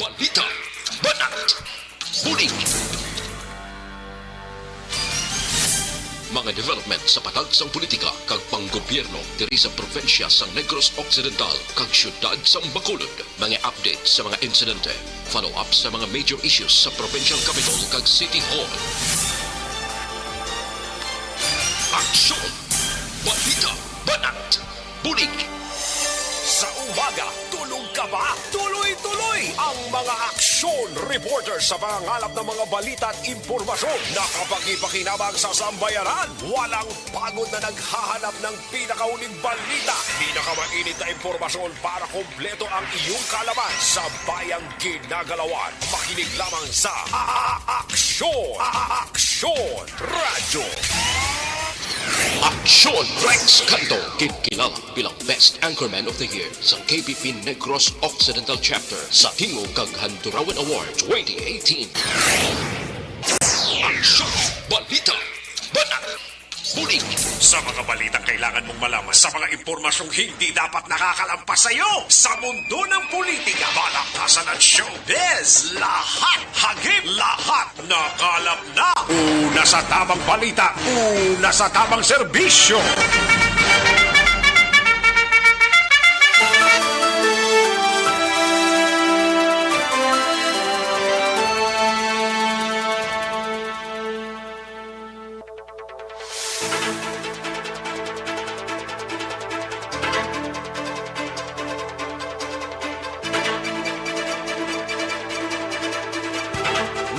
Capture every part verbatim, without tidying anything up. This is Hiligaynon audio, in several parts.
Balita, banat, bulig. Mga development sa patag sang politika kag panggobyerno diri sa probinsya sang Negros Occidental kag siyudad sang Bacolod. Mga update sa mga insidente, follow-up sa mga major issues sa provincial capital kag city hall. Aksyon! Balita, banat, bulig. Sa umaga, tulog ka ba? Tuloy-tuloy ang mga aksyon reporter sa pangangalap ng mga balita at impormasyon na kapakipakinabang sa sambayanan. Walang pagod na naghahanap ng pinakauling balita, pinakamainit na impormasyon para kompleto ang iyong kaalaman sa bayang ginagalawan. Makinig lamang sa A-, A-, Aksyon! A-, A-, Aksyon! Radyo! Aksyon! Rex Canto, kinkilala bilang Best Anchorman of the Year sa K B P Negros Occidental Chapter sa Tingog kag Handurawan Award twenty eighteen. Aksyon! Balita! Banat! Bulig! Sa mga balitang kailangan mong malaman, sa mga impormasyong hindi dapat nakakalampas sa iyo, sa mundo ng politika, balakasan at showbiz, lahat hagip, lahat nakalap na. Una sa tamang balita, una sa tamang serbisyo.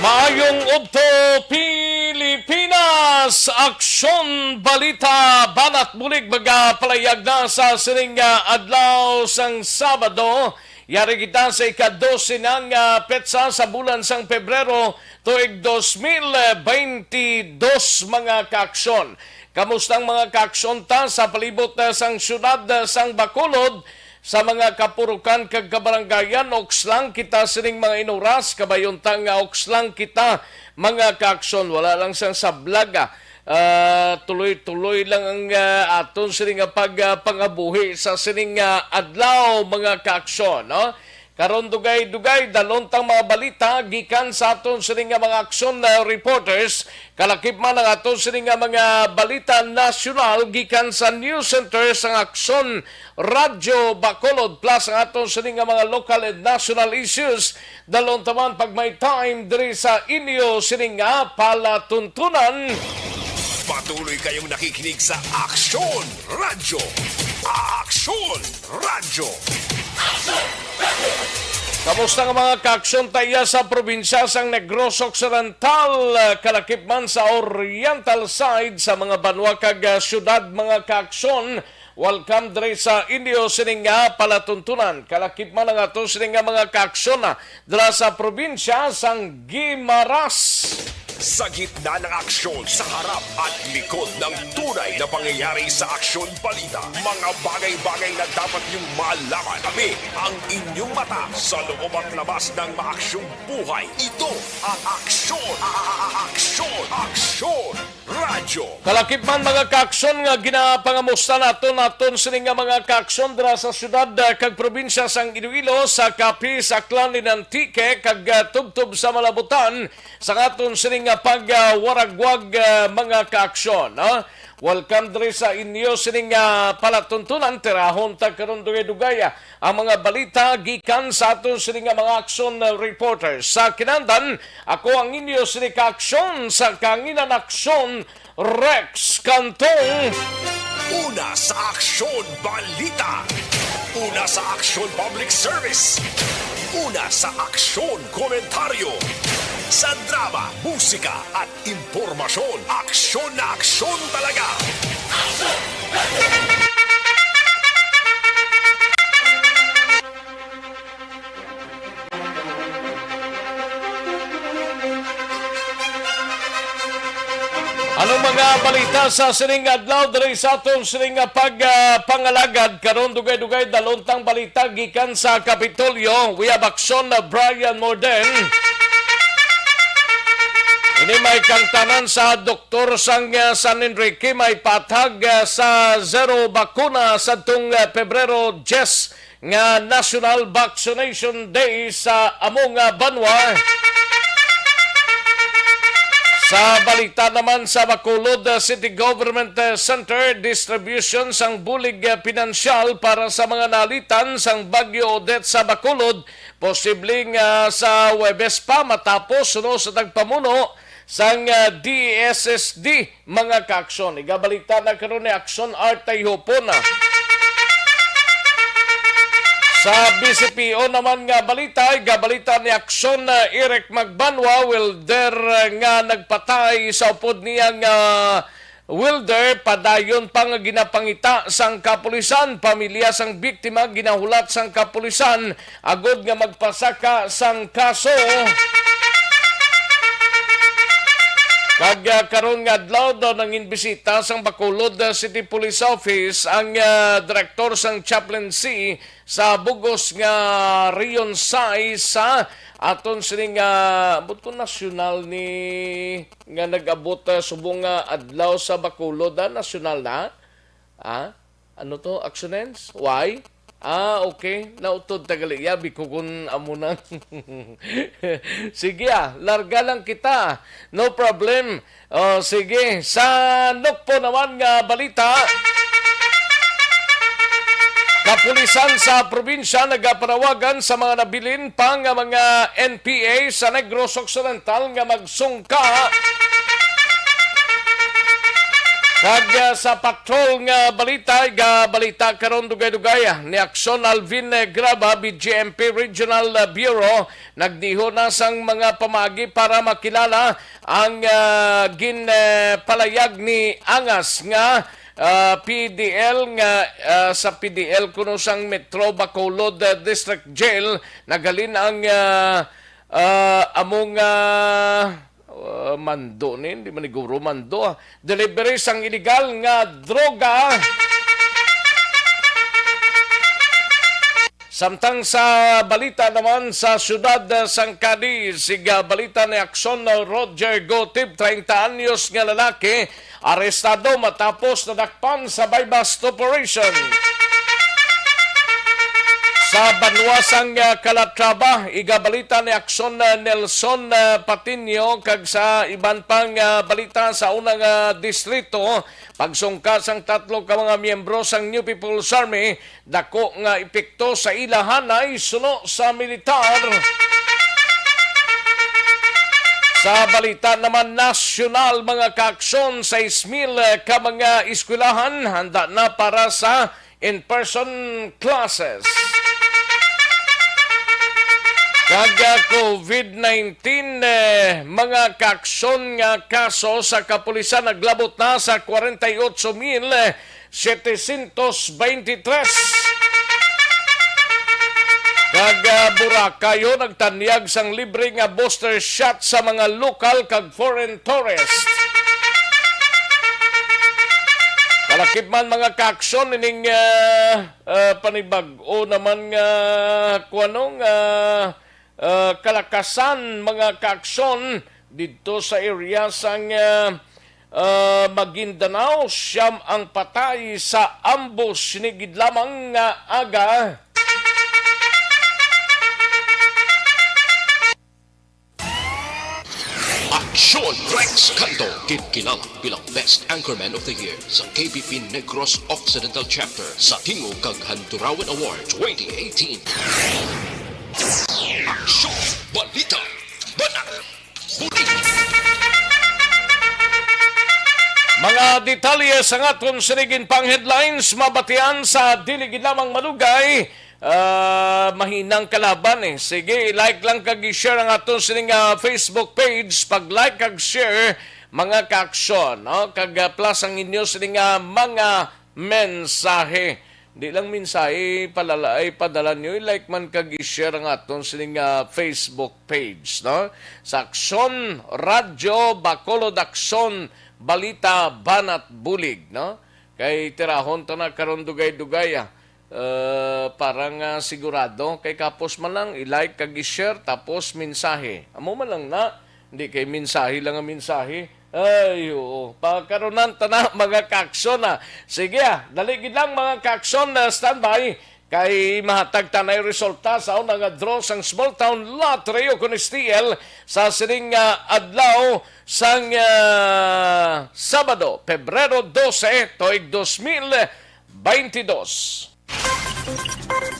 Maayong udto, Pilipinas! Aksyon, balita, banat bulig, magapalayag na sa sining, ah, adlaw sang Sabado. Yari kita sa ika-dose na nga petsa sa bulan sang Pebrero, tuig dos mil beintidos, mga kaaksyon. Kamusta ang mga kaaksyon ta sa palibot, ah, sang siyudad, ah, sang Bacolod, sa mga kapurukan kag kabaranggayan? Oks lang kita sining mga inuras, kabayon ta nga oks lang kita, mga kaaksyon. Wala lang sang sablag, ah. Ah, tuloy-tuloy lang ang, ah, aton sini nga pag, ah, pangabuhi sa sining, ah, adlaw, mga kaaksyon, no? Karon, dugay-dugay, dalon tang mga balita gikan sa aton sini nga mga aksyon, ah, reporters. Kalakip man ang aton sini nga mga balita nasyonal gikan sa News Center sang Aksyon Radyo Bacolod, plus ang aton sini nga mga local and national issues. Dalon ta man pag may time diri sa inyo sini nga palatuntunan. Patuloy kayong nakikinig sa Aksyon Radyo. Aksyon Radyo. Kamusta nga mga kaaksyon ta iya sa probinsya sang Negros Occidental, kalakip man sa Oriental side, sa mga banwa kag, ah, syudad, mga kaaksyon? Welcome diri sa inyo sining nga palatuntunan. Kalakip man ang ato sining nga mga kaaksyon, ah, dira sa probinsya sang Guimaras. Sa gitna ng aksyon, sa harap at likod ng tunay na pangyayari sa Aksyon Balita, mga bagay-bagay na dapat niyong malaman. Kami ang inyong mata sa loob at labas ng maaksyong buhay. Ito ang Aksyon, a-, a-, a-, Aksyon, Aksyon Radyo. Kalakip man, mga kaaksyon, nga ginapangamusta naton, naton sini nga mga kaaksyon dira sa syudad, ah, kag probinsya sang Iloilo, sa Capiz, Aklan, Antique, kag, ah, tubtob sa Malabutan, sa aton sini nga pag, ah, waragwag, ah, mga kaaksyon, no? Welcome diri sa inyo sini nga palatuntunan. Tirahon ta karon dugay-dugay, ah, ang mga balita gikan sa aton sini nga mga aksyon, ah, reporters. Sa kinahanglan, ako ang inyo sini ka aksyon sa kahanginan, aksyon, Rex Cantong. Una sa Aksyon Balita. Una sa Aksyon Public Service. Una sa Aksyon Komentaryo. Sa drama, musika, at impormasyon, aksyon na aksyon talaga. Anong mga balita sa sining adlaw diri sa aton sining nga pag, ah, pangalagad? Karon, dugay-dugay, dalon tang balita gikan sa Kapitolyo. We have action na Brian Morden. Ini may kangtanan sa doktor sang, ah, San Enrique, may patag, ah, sa zero bakuna sadtong, ah, Pebrero diyes nga National Vaccination Day sa among, ah, banwa. Sa balita naman sa Bacolod, ah, City Government, ah, Center, distribution sang bulig, ah, pinansyal para sa mga naalitan sang Bagyo Odette sa Bacolod, posibleng, ah, sa Huwebes pa matapos suno sa tagpamuno sang, ah, D S S D. Mga kaaksyon, igabalita na karon ni Aksyon Art Tayhupon. Sa B C P O naman nga balita, igabalita ni Aksyon, uh, Eric Magbanwa, welder, uh, nga nagpatay sa upod niya nga welder, padayon pa nga ginapangita sang kapulisan. Pamilya sang biktima ginahulat sang kapulisan agod nga magpasaka sang kaso. Kag, ah, karon nga adlaw daw nanginbisita sang Bacolod, ah, City Police Office ang, ah, direktor sang chaplaincy sa bug-os nga Region sais sa aton sining, ah, ambot ko nasyonal ni nga nag-abot, ah, subong nga adlaw sa Bacolod, ah, nasyonal na. Ah? Ano to? Actionens? Why? Ah, okay. Nautod tagali. Yabi ko kung amo na. Sige, ah. Larga lang kita. No problem. Oh, sige. Sa Nukpo naman nga balita, kapulisan sa probinsya nagapanawagan sa mga nabilin pa nga mga N P A sa Negros Occidental nga magsungka. Kag, ah, sa patrol nga balita, igabalita karon dugay-dugay, ah, ni Aksyon Alvin, eh, Graba, B G M P Regional, ah, Bureau, nagdiho na sang mga pamaagi para makilala ang, ah, gin, eh, palayag ni Angas nga, ah, P D L nga, ah, sa P D L kuno sang Metro Bacolod, ah, District Jail, naghalin ang, ah, ah, among, ah, Uh, mando ni, hindi man siguro mando, ah. Delivery sang iligal nga droga. Samtang sa balita naman sa siyudad, uh, sang Cadiz, siga balita ni Aksyon, uh, Roger Gotib, treinta anyos nga lalaki, arestado matapos nadakpan sa buy-bust operation. Sa banwa sang, ah, Calatrava, igabalita ni Aksyon, ah, Nelson, ah, Patiño, kag sa iban pang, ah, balita sa unang, ah, distrito, pagsungka sang tatlo ka mga miyembro sang New People's Army, dako nga epekto sa ila hanay suno sa militar. Sa balita naman nasyonal, mga kaaksyon, sais mil ka mga eskwelahan handa na para sa in-person classes. Kag, ah, COVID nineteen, eh, mga kaaksyon nga kaso sa kapulisan naglabot na sa kwarenta y ocho mil setecientos veintitrés. Kag, ah, Boracay, oh, nagtanyag sang libre nga booster shot sa mga lokal kag foreign tourist. Kalakip man, mga kaaksyon, ining, ah, ah, panibag-o naman nga, kuwano nga, ah, kalakasan, mga kaaksyon, didto sa area sang, ah, ah, Maguindanao. Siyam ang patay sa ambush ni gid lamang nga aga. Aksyon Rex Canto, ginkilala bilang Best Anchorman of the Year sa K B P Negros Occidental Chapter sa Tingog kag Handurawan Award twenty eighteen. Aksyon, balita, banat, bulig. Mga detalye sa aton sining pang headlines mabatian sa dili gid lamang malugay, ah, mahinang kalaban, eh. Sige, i-like lang kag i-share ang aton sining, ah, Facebook page. Pag-like kag share, mga kaaksyon, no? Kag, ah, plus ang inyo sining, ah, mga mensahe. Di lang mensahe palala ay padala nyo, i-like man kag i-share ang aton sining, ah, Facebook page, no? Sa Aksyon Radyo Bacolod, Aksyon, Balita, Banat, Bulig, no? Kay tirahon ta na karon dugay-dugay, ah. Eh, para nga sigurado, kay kapos man lang i-like kag i-share, tapos mensahe. Amo man lang na, hindi kay mensahe lang ang mensahe. Ay, oo. Pakarunan ta na, mga kaaksyon, ah. Sige, ah. Dali gid lang, mga kaaksyon, ah, standby. kay mahatag ta nay resulta sa una nga draw sang Small Town Lottery o kon S T L sa sining, ah, adlaw sang, ah, Sabado, Pebrero dose, tuig dos mil baynte dos.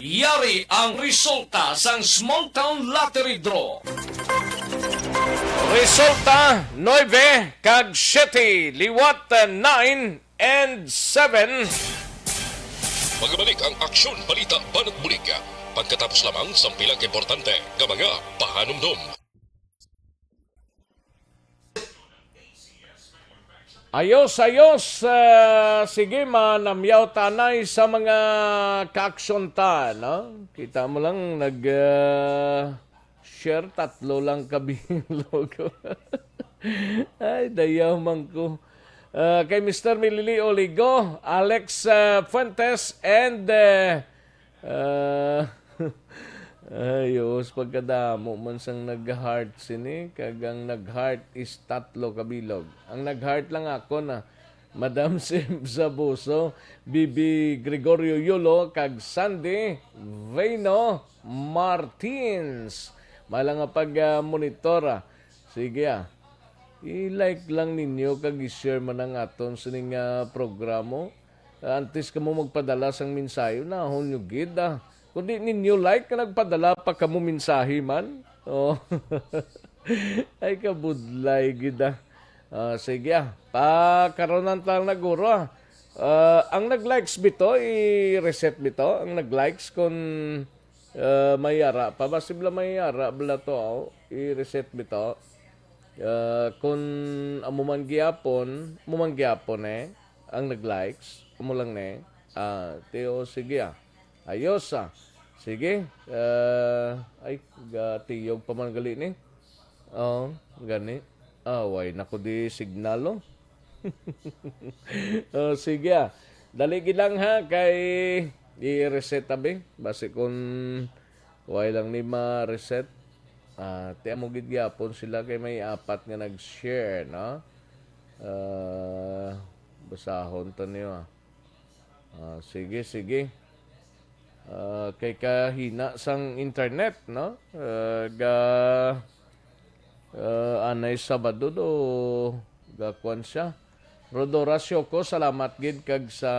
Yari ang resulta sang Small Town Lottery Draw. Resulta, nuebe kag siyete, liwat, nine and seven. Magbalik ang Aksyon Balita Banat Bulig pagkatapos lamang sang pila ka importante nga mga pahanumdom. Ayos, ayos. Ah, sige, manamyaw ta anay sa mga kaaksyon ta, no? Kita mo lang, nag, ah, share, tatlo lang ka bilog. Ay, dayaw man ko. Ah, kay Mister Milili Oligo, Alex, ah, Fuentes, and, ah, ah, ay, os, pagkadamo man sang nag-heart sini, kag ang nag-heart is tatlo ka bilog. Ang nag-heart lang ako na Madam Sim Sabuso, B B Gregorio Yulo, kag Sandy Veno Martins. May lang nga pag, ah, monitor, ah. Sige, ah. I-like lang ninyo kag i-share man ang aton sining, ah, programo. Antes kamo magpadala sang mensahe, unahon nyo gid, ah. Kung di ninyo like, nagpadala pa kamo mensahe man. Oh. Ay, kabudlay gid, ah. Ah, sige, ah. Pakaronan ta lang na guro, ah. Ah, ang nag-likes bito, i-reset bito. Ang nag-likes, kung, ah, may ara pa. Basi bala may ara bala to, oh. I-reset bito. Ah, kung amo man gihapon, amo man gihapon, eh. Ang nag-likes, amo lang, eh. Ah, tiyo, sige, ah. Ayos, ah. Sige. Ah, ay, gatiyog pa man gali ni. Oh, gani. Ah, way na ko di signal, oh. Oh, sige, ah. Dali gid lang, ha, kay i-reset abi. Basi kung way lang ni ma-reset. Ah, ti amo gid gyapon sila kay may apat nga nag-share, no? Ah, basahon to niyo, ah. Ah, sige, sige. Ah, kay kahina sang internet, no? Ah, ga, ah, anay Sabado do, gakuan siya. Rodora Sioko, salamat gid kag sa,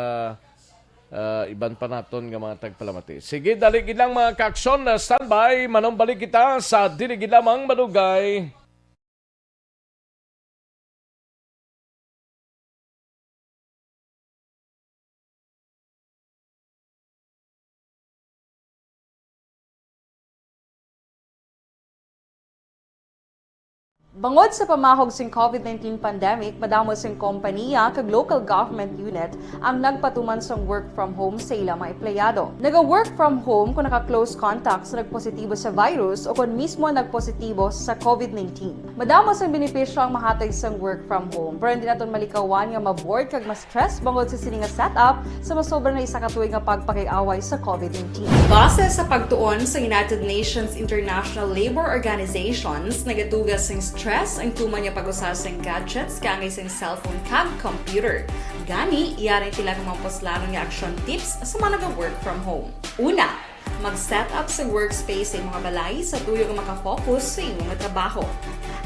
ah, iban pa naton nga mga tagpalamati. Sige, dali gid lang, mga kaaksyon, na standby. Manumbalik kita sa dili gid lamang madugay. Bangod sa pamahog sing COVID nineteen pandemic, madamo sing kompanya kag local government unit ang nagpatuman sang work from home sa ila mga empleyado. Naga-work from home kung naka-close contact sa nagpositibo sa virus o kon mismo nagpositibo sa COVID nineteen. Madamo sang benepisyo ang mahatag sang work from home, pero hindi naton malikawan nga ma-bored kag ma-stress bangod sa sini nga setup sa masobra na isa ka tuig nga pagpakig-away sa COVID nineteen. Base sa pagtuon sa United Nations International Labor Organizations, nagatuga sing stress ang tuman nga pag-usa sing gadgets kaangay sing cellphone kag computer. Gani, yari ang pila ka mga puslanon nga action tips sa mga naga-work from home. Una, mag-set up sa workspace sa imong balay sa tuyo nga makafocus sa imong trabaho.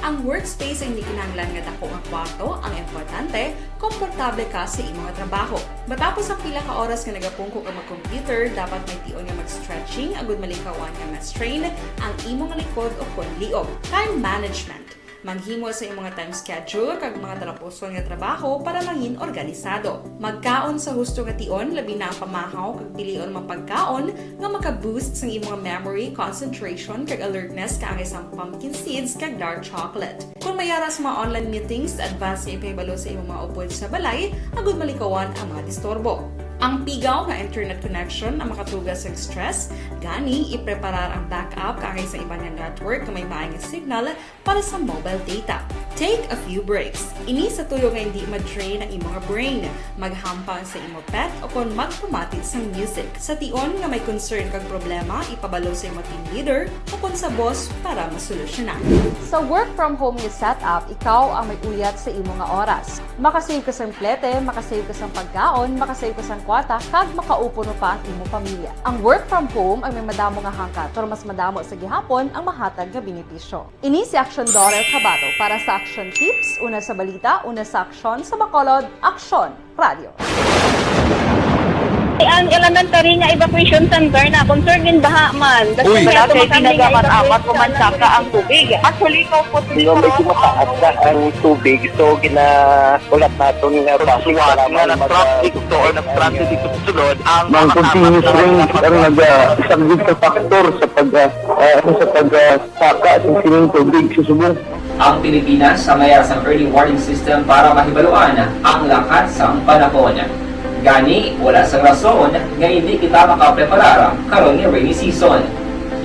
Ang workspace ay hindi kinahanglan nga dako nga kwarto, ang importante, komportable ka sa imong trabaho. Matapos ang pila ka oras nga nagapungko ka mag-computer, dapat may tion nga mag-stretching agud malikawan nga ma-strain ang imong likod o kon liog. Time management. Maghimo sa imong time schedule kag mga talapuson nga trabaho para mangin organisado. Magkaon sa husto nga tion, labi na ang pamahaw kag pilion mga pagkaon nga maka-boost sang imong memory, concentration, kag alertness kaangay sang pumpkin seeds kag dark chocolate. Kung may ara sa mga online meetings, advance nga ipahibalo sa imong mga upod sa balay agud malikawan ang mga disturbo. Ang pigaw nga internet connection ang makatuga sang stress, gani ipreparar ang backup kaangay sa iban nga network nga may maayo nga signal para sa mobile data. Take a few breaks. Ini sa tuyo nga hindi ma-drain ang imo nga brain. Maghampang sa imo pet o kon magpamati sang music. Sa tion nga may concern kag problema, ipabalo sa imo team leader o kon sa boss para masolusyonan. Sa work from home nga setup, ikaw ang may uyat sa imo nga oras. Makasave ka sang plete, makasave ka sang pagkaon, makasave ka sang kwarta, kag makaupod mo pa ang imo pamilya. Ang work from home ang may madamo nga hangkat, pero mas madamo sa gihapon ang mahatag nga benepisyo. Ini si Action Daughter Kabato para sa Action Tips, una sa balita, una sa aksyon, sa Bacolod, Aksyon Radio. Ang elementary nga evacuation center na concern gin baha man. Uy, wala kay pinagamat-amat o mansaka ang tubig. Actually, ikaw po, medyo mataas na ang tubig, so ginaulat naton nga basi nga mag-, nag-traffic to or nag-transit dito sa sulod ang mga continuous rain ang nag-, ah, isang big factor sa pag, ah, ah, sa pag, ah, saka sa sining tubig sa subong. Ang Pilipinas ang mayara sang early warning system para mahibaluan ang lakat sang panahon. Gani, wala sang rason nga hindi kita makapreparar karon nga rainy season.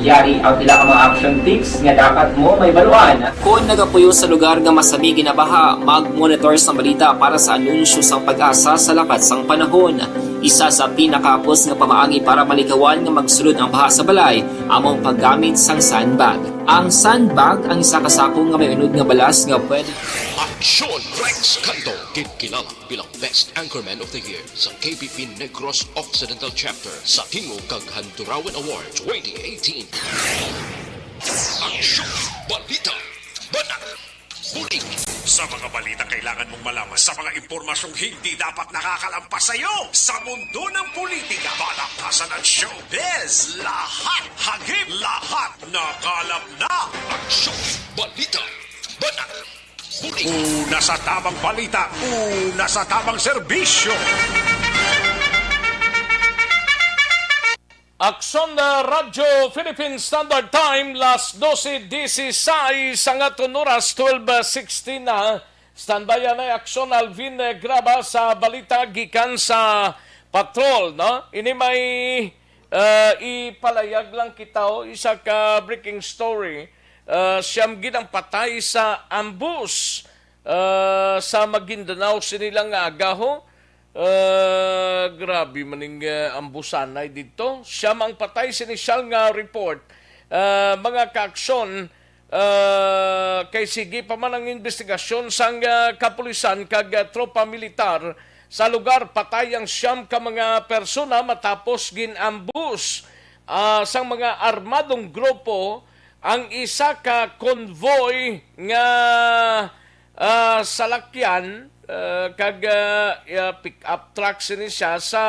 Yari ang pila ka mga action tips nga dapat mo mahibaluan. Kon nagapuyo sa lugar nga masami ginabaha, mag-monitor sang balita para sa anunsyo sang PAGASA sa lakat sang panahon. Isa sa pinakahapos nga pamaagi para malikawan nga magsulod ang baha sa balay amo ang paggamit sang sandbag. Ang sandbag ang isa ka sako nga may unod nga balas nga pwede. Aksyon Rex Canto, ginkilala bilang Best Anchorman of the Year sa K B P Negros Occidental Chapter sa Tingog kag Handurawan Award twenty eighteen. Aksyon, balita, banat, bulig. Sa mga balita kailangan mong malaman, sa mga impormasyong hindi dapat nakakalampas sa iyo, sa mundo ng politika, balaktasan at showbiz, lahat hagip, lahat nakalap na. Aksyon, balita, banat, bulig. Una sa tamang balita, una sa tamang serbisyo. Aksyon, uh, Radyo Philippine Standard Time, las dose dieciséis ang aton oras, twelve sixteen na. Standby anay Aksyon Alvin, eh, Graba sa balita gikan sa patrol, no? Ini may, uh, ipalayag lang kita, oh, isa ka breaking story. Uh, siyam gid ang patay sa ambus, uh, sa Maguindanao sini lang nga aga, ho. Ah, grabe man ning, ah, ambusanay didto. Siyam ang patay sa inisyal nga report. Ah, mga kaaksyon, ah, kay sige pa man ang investigasyon sang, ah, kapulisan kag, ah, tropa militar sa lugar. Patay ang siyam ka mga persona matapos gin-ambush, ah, sang mga armadong grupo ang isa ka convoy nga, ah, salakyan, ah, kag, ah, ah, pick-up truck sini siya sa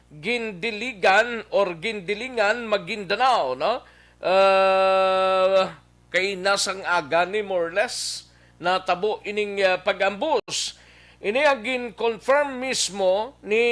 Gindiligan or Gindilingan, Maguindanao, no? Ah, kay nasang aga ni, more or less, natabo ining, ah, pag-ambush. Ini ang gin-confirm mismo ni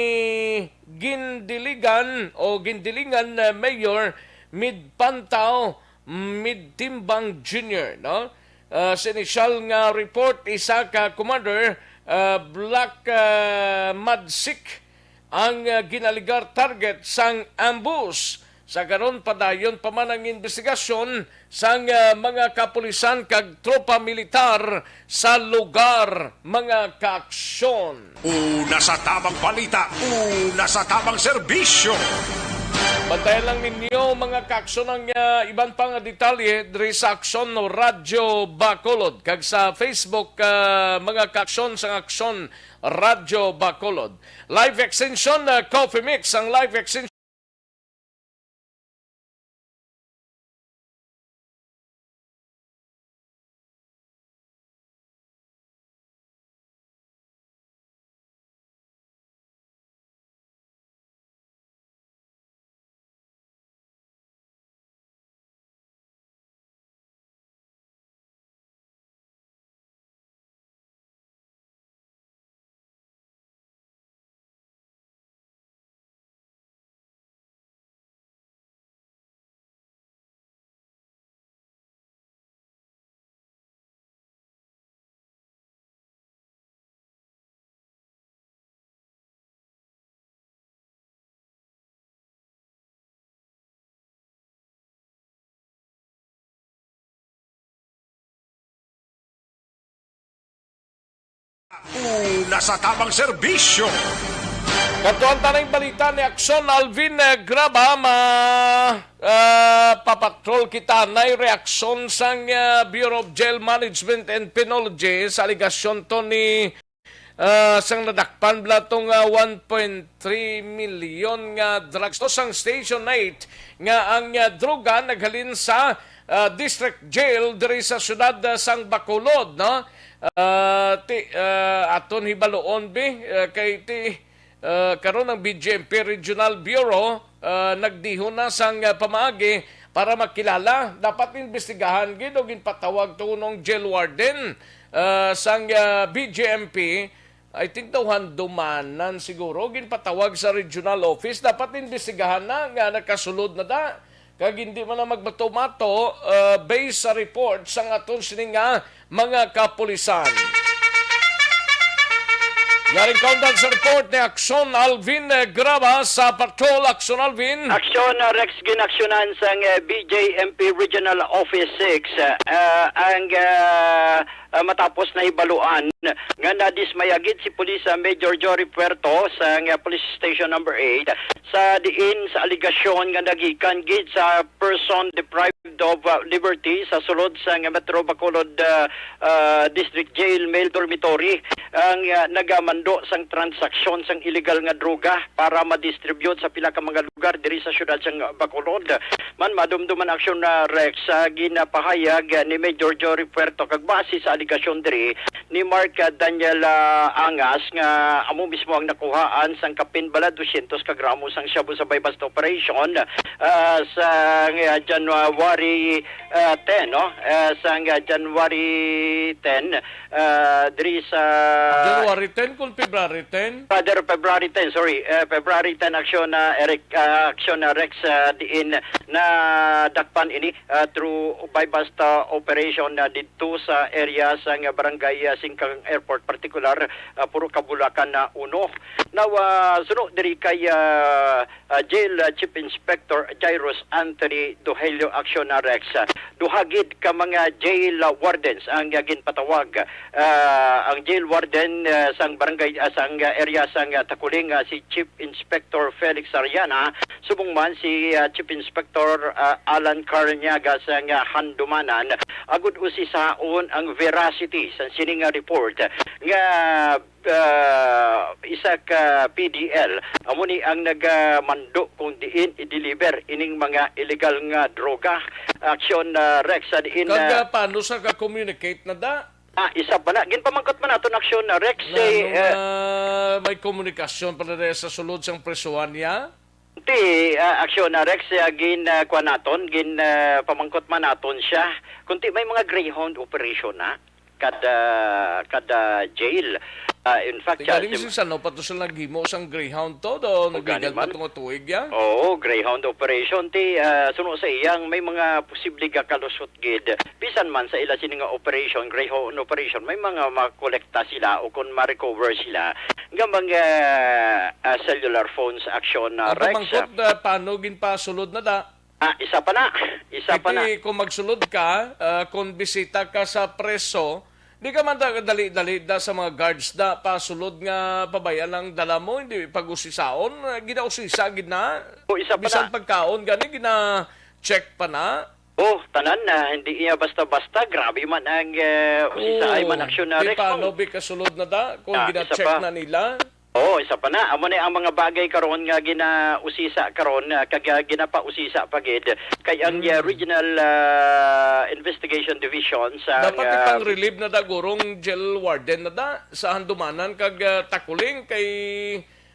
Gindiligan o Gindilingan, ah, Mayor Mid Pantao Midtimbang Junior, no? Ah, sa inisyal nga report, isa ka commander, ah, Black, ah, Madsik ang, ah, ginaligar target sang ambush. Sa karon, padayon pa man ang investigasyon sang, ah, mga kapulisan kag tropa militar sa lugar, mga kaaksyon. Una sa tamang balita, una sa tamang serbisyo. Bantayan lang ninyo, mga kaaksyon, ang, ah, iban pa nga detalye diri sa Aksyon Radyo Bacolod kag sa Facebook, ah, mga kaaksyon, sang Aksyon Radyo Bacolod. Live extension, ah, Coffee Mix, ang live extension Una sa tamang serbisyo. Katuan tanang balita ni Aksyon Alvin, eh, Graba, ma, ah, papatrol kita na reaksyon sang, ah, Bureau of Jail Management and Penology sa alegasyon to ni, ah, sang nadakpan bala tong, ah, one point three million nga drugs to sang Station eight nga ang, ah, droga naghalin sa, ah, District Jail diri sa siyudad, ah, sang Bacolod, no? Ah, ti, ah, aton hibaluon, bi, ah, kay ti, ah, karon ang B J M P Regional Bureau, ah, nagdihon na sang, ah, pamaagi para makilala. Dapat imbestigahan gid o ginpatawag to nung jail warden, ah, sang, ah, B J M P. I think daw handumanan siguro, ginpatawag sa regional office. Dapat imbestigahan na nga nakasulod na da. Kag hindi man na magbato-mato, uh, based sa report sang aton sini nga mga kapulisan. Yaring kaundan sa report ni Aksyon Alvin, eh, Graba sa Patrol. Aksyon Alvin. Aksyon, uh, Rex, ginaksyonan sang, uh, B J M P Regional Office six, uh, ang, uh, uh, matapos na hibaluan nga nadismaya gid si Pulis, uh, Major Jory Puerto sang, uh, Police Station Number eight sa diin sa alegasyon nga nagikan gid sa person deprived of, uh, liberty sa sulod sang Metro Bacolod, uh, uh, District Jail male dormitory ang, uh, nagamando sang transaksyon sang illegal nga droga para ma-distribute sa pila ka mga lugar diri sa siyudad sang Bacolod. Man, madumduman aksyon na Rex sa ginapahayag ni Major Jory Puerto kag base sa alegasyon diri ni Mark, uh, Daniel, uh, Angas nga amo mismo ang nakuhaan sang kapin bala dosyentos ka gramo sang shabu sa buy-bust operation, ah, sa, ah, January, ah, ten, no? Ah, sa, ah, January ten, ah, diri sa January ten kung February ten? Father, February ten, sorry. Eh, February ten aksyon na Eric, ah, aksyon na Rex, ah, diin na dakpan ini, ah, through buy-bust, ah, operation na didto sa area sa nga barangay, ah, Singkang Airport, partikular, ah, Purok Kabulakan na uno. Now, ah, suno diri kay, ah, ah, Jail, ah, Chief Inspector Jairus Anthony Duhelio aksyon na Rex. Ah, duha gid ka mga jail, ah, wardens ang, ah, ginpatawag. Ah, ang jail warden, ah, sang barangay, ah, sang, ah, area sang, ah, Takuling, ah, si Chief Inspector Felix Ariana, subong man si, ah, Chief Inspector, ah, Alan Carniaga sang, ah, Handumanan, agud usisaon ang veracity sa sini nga report nga ah, isa ka P D L amo ni ang nagamando kung diin i-deliver ining mga illegal nga droga. Aksyon, ah, Rex, sa diin Kag, na ah, paano sa ka-communicate na da? Ah, isa pa na. Ginpamangkot man naton aksyon na Rex, Na, eh, nung, eh, ah, may komunikasyon pa na sa sulod sang presuhan niya? Ti, ah, aksyon na Rex, ah, gin, ah, kuwan naton, gin, ah, pamangkot man naton siya. Kunti may mga greyhound operation na kada, kada jail. Ah, in fact, Tingali ah, si si ano pa to sila naghimo sang Greyhound to, do O, gani nagligal pa man. Tong tuig ya. Oo, Greyhound operation, ti, ah, suno sa iyang may mga posible gakalusot gid. Bisan man sa ila sini nga operation, Greyhound operation, may mga makolekta sila o kung ma-recover sila nga mga, ah, cellular phones aksyon na Ang Rex. Pamangkot, ah, paano ginpasulod na da? Ah, isa pa na. Isa pa na. Kay ti kung magsulod ka, ah, kung bisita ka sa preso, di ka man da-, dali-dali da sa mga guards da pasulod nga pabay-an ang dala mo, hindi pag-usisaon, ah, ginausisa gid na. O, isa pa Bisan na. Pagkaon gani gina-check pa na. Oh, tanan na, hindi iya basta-basta. Grabe man ang, eh, usisaay man Oh, aksyon na di Rex, paano, oh. Bi kasulod na da kung Ah, isa gina-check pa. Na nila? Oo, isa pa na. Amo ni ang mga bagay karon nga ginausisa karon, ah, kag, ah, ginapausisa pa gid kay ang, Hmm. ah, Regional, ah, Investigation Division sa, Dapat ah, ipang-relieve na da gurong jail warden na da sa Handumanan kag, ah, Takuling kay,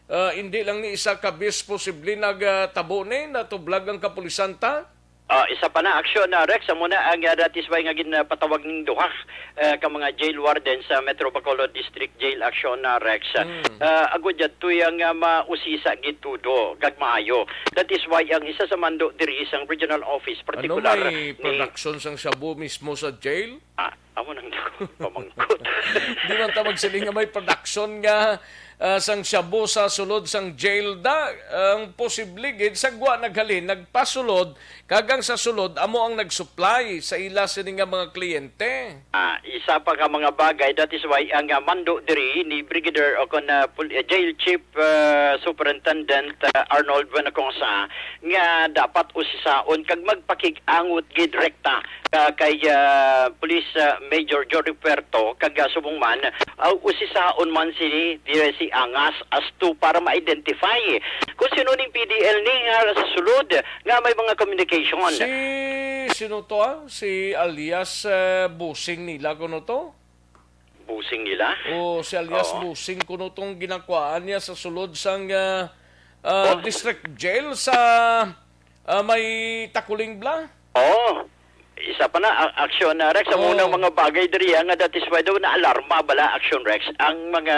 ah, hindi lang ni isa ka bis posible nagtabo ni natublag ang kapulisan ta. Ah, isa pa na aksyon, ah, Rex, amo na ang, ah, that is why nga ginpatawag ning duha, eh, ka mga jail warden sa Metro Bacolod District Jail aksyon na Rex. Hmm. Ah, agud yadto yang, ah, mausisa gid tudo kag maayo. That is why ang isa sa mando diri sa regional office Ano, partikular may ni production sang shabu mismo sa jail? Ah, amo nang pamangkot. Di man ta magsiling nga may production nga, ah, sang shabu sa sulod sang jail da, ang posible gid sa gwa naghalin, nagpasulod, kag ang sa sulod amo ang nag-supply sa ila sini nga mga kliyente. Ah, isa pa ka mga bagay, that is why ang, ah, mando diri ni Brigadier o kon, ah, pul-, eh, Jail Chief, ah, Superintendent, ah, Arnold Buenacosa nga dapat usisaon kag magpakig-angot gid rekta, ah, kay, ah, Police, ah, Major Jory Puerto kag, ah, subong man, ah, usisaon man si, si Angas as to para ma-identify kung sino ning P D L ni nga sa sulod nga may mga communication. Si, sino to, ah? Si alias, eh, Busing nila, kuno to? Busing nila? O, si alias Oo. Busing, kuno tong ginakwaan niya sa sulod sang, ah, ah, Oh. district jail sa, ah, may Takuling bla? Oo. Isa pa na, a-, Action, ah, Rex, ang Oo. unang mga bagay diri, ah, nga that is why daw naalarma bala, Action Rex, ang mga,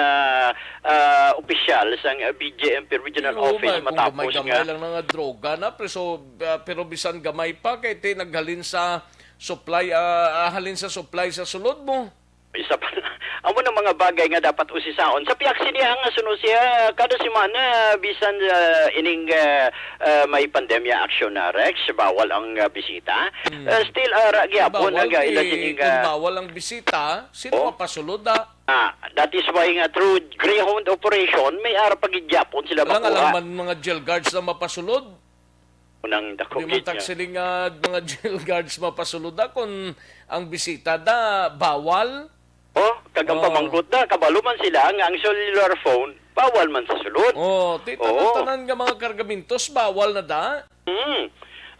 ah, opisyal sang, ah, B J M P Regional Oo, Office may, kung matapos gamay-gamay nga lang na nga droga na, pero, so, ah, pero bisan gamay pa, kay ti naghalin sa supply, ah, ah, halin sa supply sa sulod mo. Isa pa na. Amo na mga bagay nga dapat usisaon. Sa pihak sini, ang suno siya, kada semana, bisan, ah, ining, ah, ah, may pandemya, Action, ah, Rex, bawal ang, ah, bisita. Hmm. Ah, still, ah, ra gyapon Bawal ang, ah, ila kay, sini kung nga bawal ang bisita, sino Oh. mapasulod, ah? Ah, that is why nga through Greyhound operation, may ara pa gid gyapon sila Alang-alang makuha. man mga jail guards na mapasulod. Unang dako Di man gid tag nga. siling nga mga jail guards mapasulod, ah, kung ang bisita da bawal. Oh, kag ang Oh. pamangkot na, kabalo man sila nga ang cellular phone, bawal man sa sulod. Oh, ti Oo. tanan-tanan nga mga kargamentos, bawal na da. Hmm.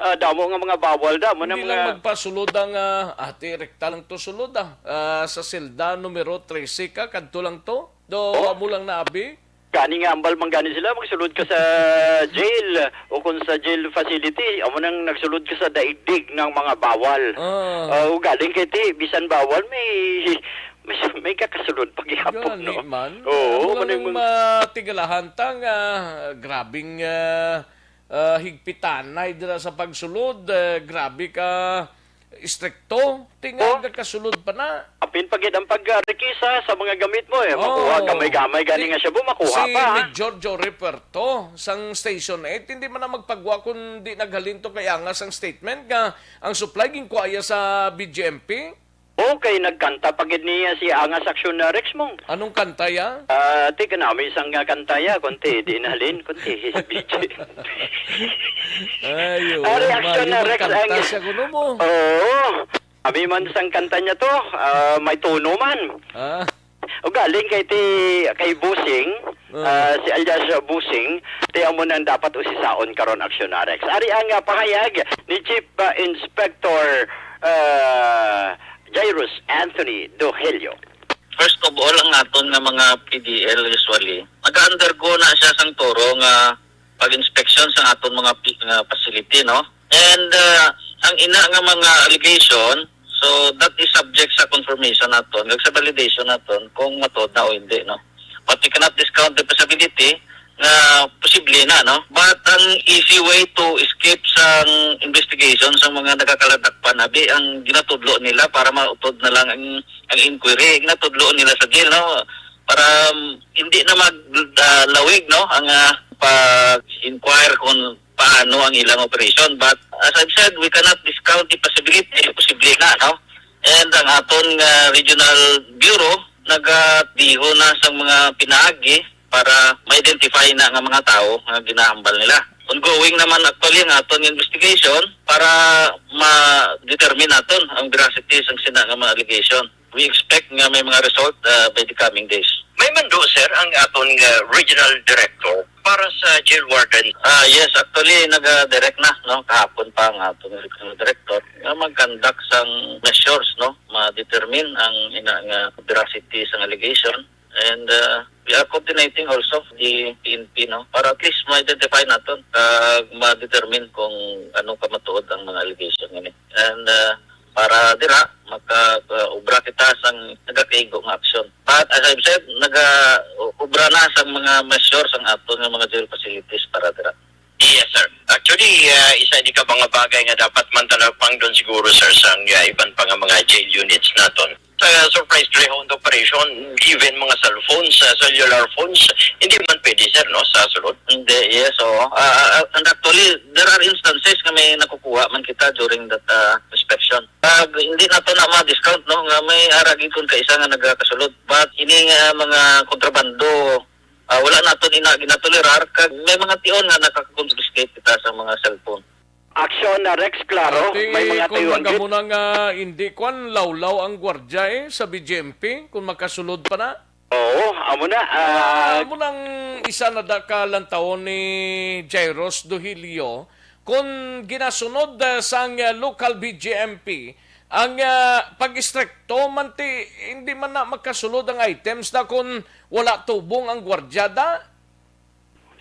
Ah, damo nga mga bawal da, mo na Hindi lang mga magpasulod ang, ah, ati, rekta lang to sulod, ah. Ah, sa selda numero trese ka, kadto lang to. Do, Oh. amo lang na abi. Gani nga, ambal man gani sila, magsulod ka sa jail o kung sa jail facility, amo nang nagsulod ka sa daigdig ng mga bawal. Ah. Ah, o galing kay ti, bisan bawal, may, may, may kakasulod pa gihapon, Gani no? man. Oo, Amo lang maning nang mga matigalahan ta nga, grabing, ah, ah, higpitanay dira sa pagsulod, eh, grabe ka istrikto, ti nga Oh. nagakasulod pa na. Apin pa gid ang pagrekisa sa mga gamit mo, eh. Makuha Oh. gamay-gamay gani Si, nga siya, bu, makuha si pa, ha? Major Jory Puerto sang Station eight, hindi man na magpagwa kung di naghalin to kay angas ang statement nga ang supply ginkuha iya sa B J M P. Okay, nagkanta pa gid niya si Angas Action na Rex Mong. Anong kanta ya? Ah, ti kanami isang nga kanta ya, kunti di nahalin, kunti B J. Ayo, Ari, Action maayo na Rex magkanta ang siya kuno mo. Oo. Abi man sang kanta niya to, ah, may tono man. Ah. O galing kay ti, kay Busing, Ah. ah, si alias Busing, ti amo nang dapat usisaon karon, Action na Rex. Ari ang, ah, pahayag ni Chief, ah, Inspector, ah, Jairus Anthony Dohelio. First of all, ang aton nga mga P D L usually, nag-undergo na siya sang toro nga pag-inspection sa aton mga pi-, nga facility, no? And, uh, ang ina nga mga allegation, so that is subject sa confirmation naton, kag sa validation naton kung matuod na o hindi, no? But we cannot discount the possibility nga posible na, no? But ang easy way to escape sa investigation sa mga nagakaladakpan, abi, ang ginatudlo nila para mautod na lang ang, ang inquiry, ginatudlo nila sa jail, no? Para, um, hindi na mag, ah, lawig, no, ang, ah, pag-inquire kung paano ang ilang operation. But as I've said, we cannot discount the possibility, posible na, no? And ang aton nga regional bureau nagadiho na sa mga pinaagi para ma-identify na nga mga tawo nga ginahambal nila. Ongoing naman actually ang aton investigation para ma-determine naton ang veracity sang sina nga mga allegation. We expect nga may mga result, uh, by the coming days. May mando, sir, ang aton, uh, regional director para sa jail warden. Ah, yes, actually, naga-direct na, no, kahapon pa ang aton regional director nga mag-conduct sang measures, no, ma-determine ang ina nga veracity sang allegation. And, uh, we are coordinating also the P N P, no, para at least ma-identify naton kag ma-determine kung ano ka matuod ang mga allegation nga ni. And, uh, para dira maka, uh, obra kita sang nagakaigo nga aksyon. But as I've said, naga-obra na sang mga measures ang aton nga mga jail facilities para dira. Yes, sir. Actually, uh, isa ni ka mga bagay nga dapat man talapangdon siguro, sir, sang, uh, iban pa nga mga jail units naton. Sa surprise greyhound operation, even mga cellphones, uh, cellular phones, hindi man pwede, sir, no, sa sulod. Hindi, yes, oo. Ah, ah, and actually, there are instances nga may nakukuha man kita during that, uh, inspection. Ah, hindi na to na ma-discount, no, nga may ara gid kun kaisa nga nagakasulod. But ini nga mga kontrabando, ah, wala naton ina ginatolerar, kag may mga tion nga nakakonfiscate kita sa mga cellphone. Action na, Rex, klaro. Ati, may mga kung tayo ang git. Nagamo na nga, hindi kwan, lawlaw ang gwardya, eh, sa B G M P, kung makasulod pa na. Oo, amo na, ah, ah, amo nang isa na da ka lantawon ni Jairus Duhilio, kung ginasunod, ah, sang, ah, local B G M P, ang, ah, pag-istrikto man ti, hindi man na makasulod ang items na kung wala tubong ang gwardya da.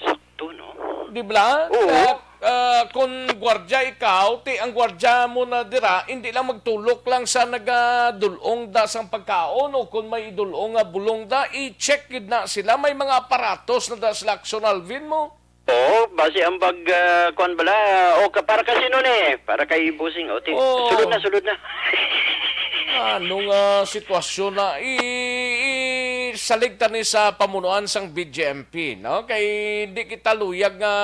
Sakto, no? Di ba? Oo. Kaya, ah, kung gwardya ikaw, ti ang gwardya mo na dira, hindi lang magtulok lang sa nagadulong da sang pagkaon o kung may idulong nga bulong da, i-check gid na sila. May mga aparatos na da sila, Action Alvin mo. Oo, basi ang bag, ah, kwan bala, o ka, para ka sino ni? Para kay Busing, o, ti-, Oo. Sulod na, sulod na. Ano nga sitwasyon na i-, i-, salig ta ni sa pamunuan sang B G M P, no? Kay di kita luyag nga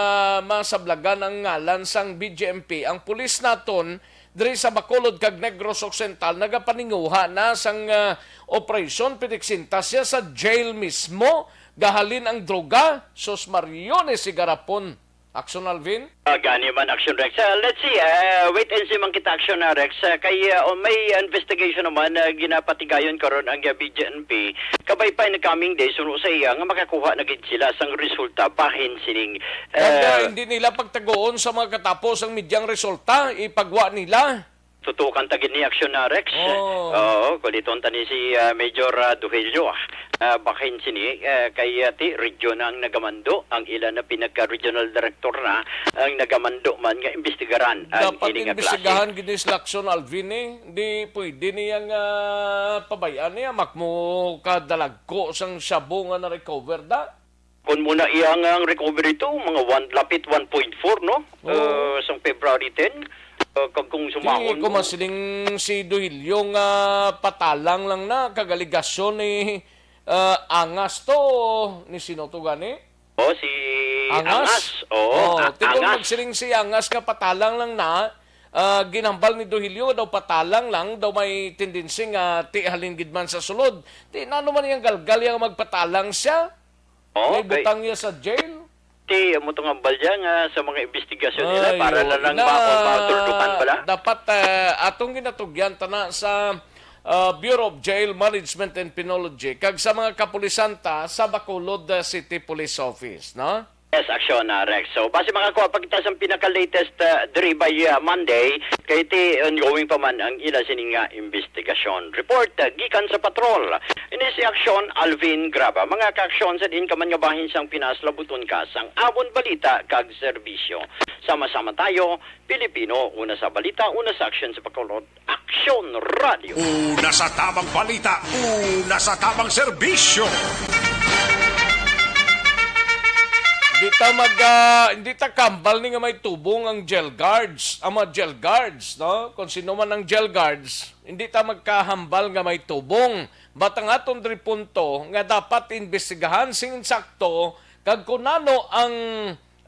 masablagan ang ngalan sang B G M P. Ang pulis naton diri sa Bacolod kag Negros Occidental nagapaninguha na sang, ah, operasyon. Piniksinta siya sa jail mismo. Gahalin ang droga. Sus, Mariones, si garapon. Action, Alvin? Ah, gani man, Action Rex. Ah, let's see, ah, wait and see man kita, Action, ah, Rex. Ah, kay, ah, oh, may investigation naman na ginapatigayon karon ang, ah, B G M P. Kabay pa in the coming days, suno sa iya nga makakuha na gid sila sang resulta bahin sining, Kag, ah, ah, hindi nila pagtagoon sa mga katapos ang midyang resulta, ipagwa nila. Tutukan ta gid ni, Action na, Rex. Oh. Oo, kuliton ta ni si, ah, Major, ah, Duhelio, ah, bahin sini, ah, kay, ah, ti region ang nagamando, ang ila na pinagka-regional director na ang nagamando man nga imbestigaran ang Dapat ini nga klase. Imbestigahan gid ni sila, Action Alvin, eh. Di pwede niyang, ah, pabayaan niya, makmo kadalagko sang shabu nga na-recover da. Kon muna iya nga ang recovery to, mga one, lapit one point four, no? Oo. Uh, sang February ten, uh, kag kung sumahon Di ko mo masiling si Duhilio nga patalang lang na, kag aligasyon ni, uh, Angas to, ni sino to gani? Oh, si Angas? Angas. Oo, Oh, A-, ti kung Angas. Magsiling si Angas nga patalang lang na, ah, ginhambal ni Duhilio daw patalang lang, daw may tendency nga ti halin gid man sa sulod. Ti nano man iyang galgal iya nga magpatalang siya? Oh, may kay butang niya sa jail? Ti, amo tong hambal niya nga sa mga investigasyon nila Ay, para oo, na lang ina, ma-, maturdukan pala. Dapat, ah, atong ginatugyan tana sa, ah, Bureau of Jail Management and Penology kag sa mga kapulisan ta sa Bacolod, ah, City Police Office, no? Yes, Action, ah, Rex. So, basi makakuha pa kita sa pinaka-latest, ah, diri by, ah, Monday, kay ti ongoing pa man ang ila sini nga investigasyon. Report, ah, gikan sa patrol. Ini si Action Alvin Graba. Mga ka-aksyon, sa diin ka man nga bahin sang Pinas, labuton ka sang amon balita kag serbisyo. Sama-sama tayo, Pilipino, una sa balita, una sa aksyon sa Bacolod, Aksyon Radio. Una sa tamang balita, una sa tamang serbisyo. Hindi ta mag, ah, hindi ta kambal ni nga may tubong ang jail guards, ang mga jail guards, no? Kung sino man ang jail guards, hindi ta magkahambal nga may tubong. But ang aton diri punto nga dapat imbestigahan sing insakto kag kung ano ang,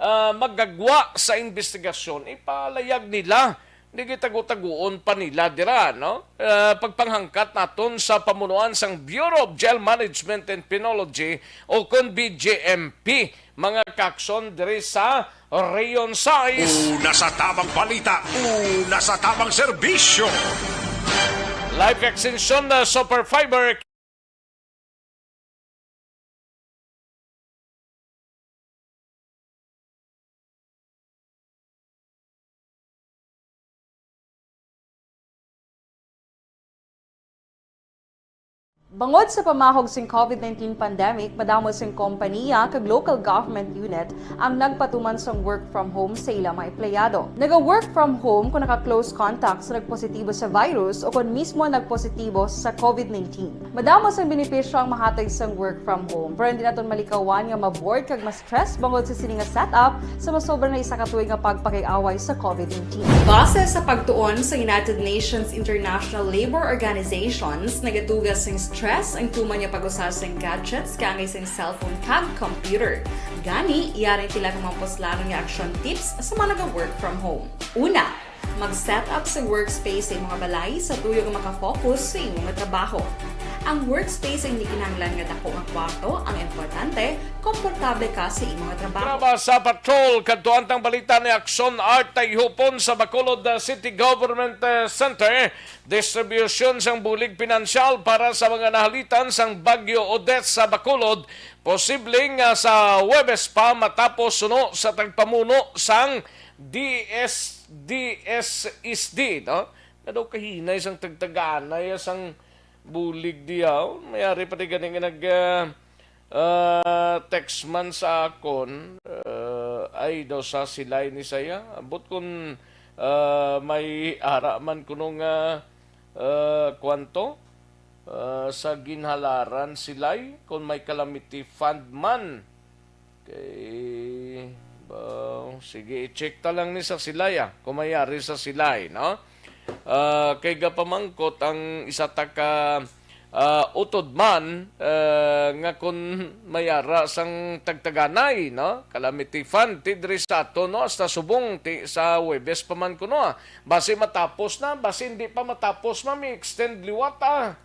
ah, magagwa sa investigasyon, ipalayag nila. Di gitago-taguon pa nila dira, no? Ah, pagpanghangkat naton sa pamunuan sang Bureau of Jail Management and Penology o kon B J M P, mga ka-aksyon diri sa Region sais. Una sa tamang balita, una sa tamang serbisyo. Life Extension na Super Fiber. Bangod sa pamahog sing COVID nineteen pandemic, madamo sing kompaniya kag local government unit ang nagpatuman sang work from home sa ila mga empleyado. Naga-work from home kon naka-close contact sa nagpositibo sa virus o kon mismo nagpositibo sa COVID nineteen. Madamo sang benepisyo ang mahatag sang work from home, pero hindi naton malikawan nga ma-bored kag ma-stress bangod sa sini nga setup sa masobra na isa ka tuig nga pagpakig-away sa COVID nineteen. Base sa pagtuon sa United Nations International Labour Organizations, nagatuga sing stress ang tuman nga pag-usa sing gadgets kaangay sing cellphone kag computer. Gani, yari ang pila ka mga puslanon nga action tips sa mga naga-work from home. Una, mag-set up sa workspace sa imong balay sa tuyo nga makafocus sa imong trabaho. Ang workspace ay hindi kinahanglan nga dako nga kwarto, ang importante, komportable ka sa imong trabaho. Drama sa patrol, kadto ang balita ni Action Art Tayhupon sa Bacolod, uh, City Government, uh, Center. Distribusyon sang bulig pinansyal para sa mga nahalitan sang Bagyo Odette sa Bacolod, posible nga sa Huwebes pa matapos suno sa tagpamuno sang D S, D S S D, no? Nga daw kahinay sang tagtaganay sang bulig diha. Mayari pa di gani nga nag, ah, ah, text man sa akon, ah, ay daw sa silay ni saya. Ambot kun, ah, may ara man kuno nga, ah, kwanto, ah, sa ginhalaran silay, kung may calamity fund man. Kay, ba, sige, i-check ta lang ni sa silay, ah, kung mayari sa silay, no? Ah, kay gapamangkot ang isa ta ka, ah, utod man, ah, nga kun mayara sang tagtaganay, no? Calamity fund, ti diri sa ato, no? Hasta subong, ti sa Huwebes pa man kuno, ah. Basi matapos na, basi hindi pa matapos, ma'am, i-extend liwat, ah.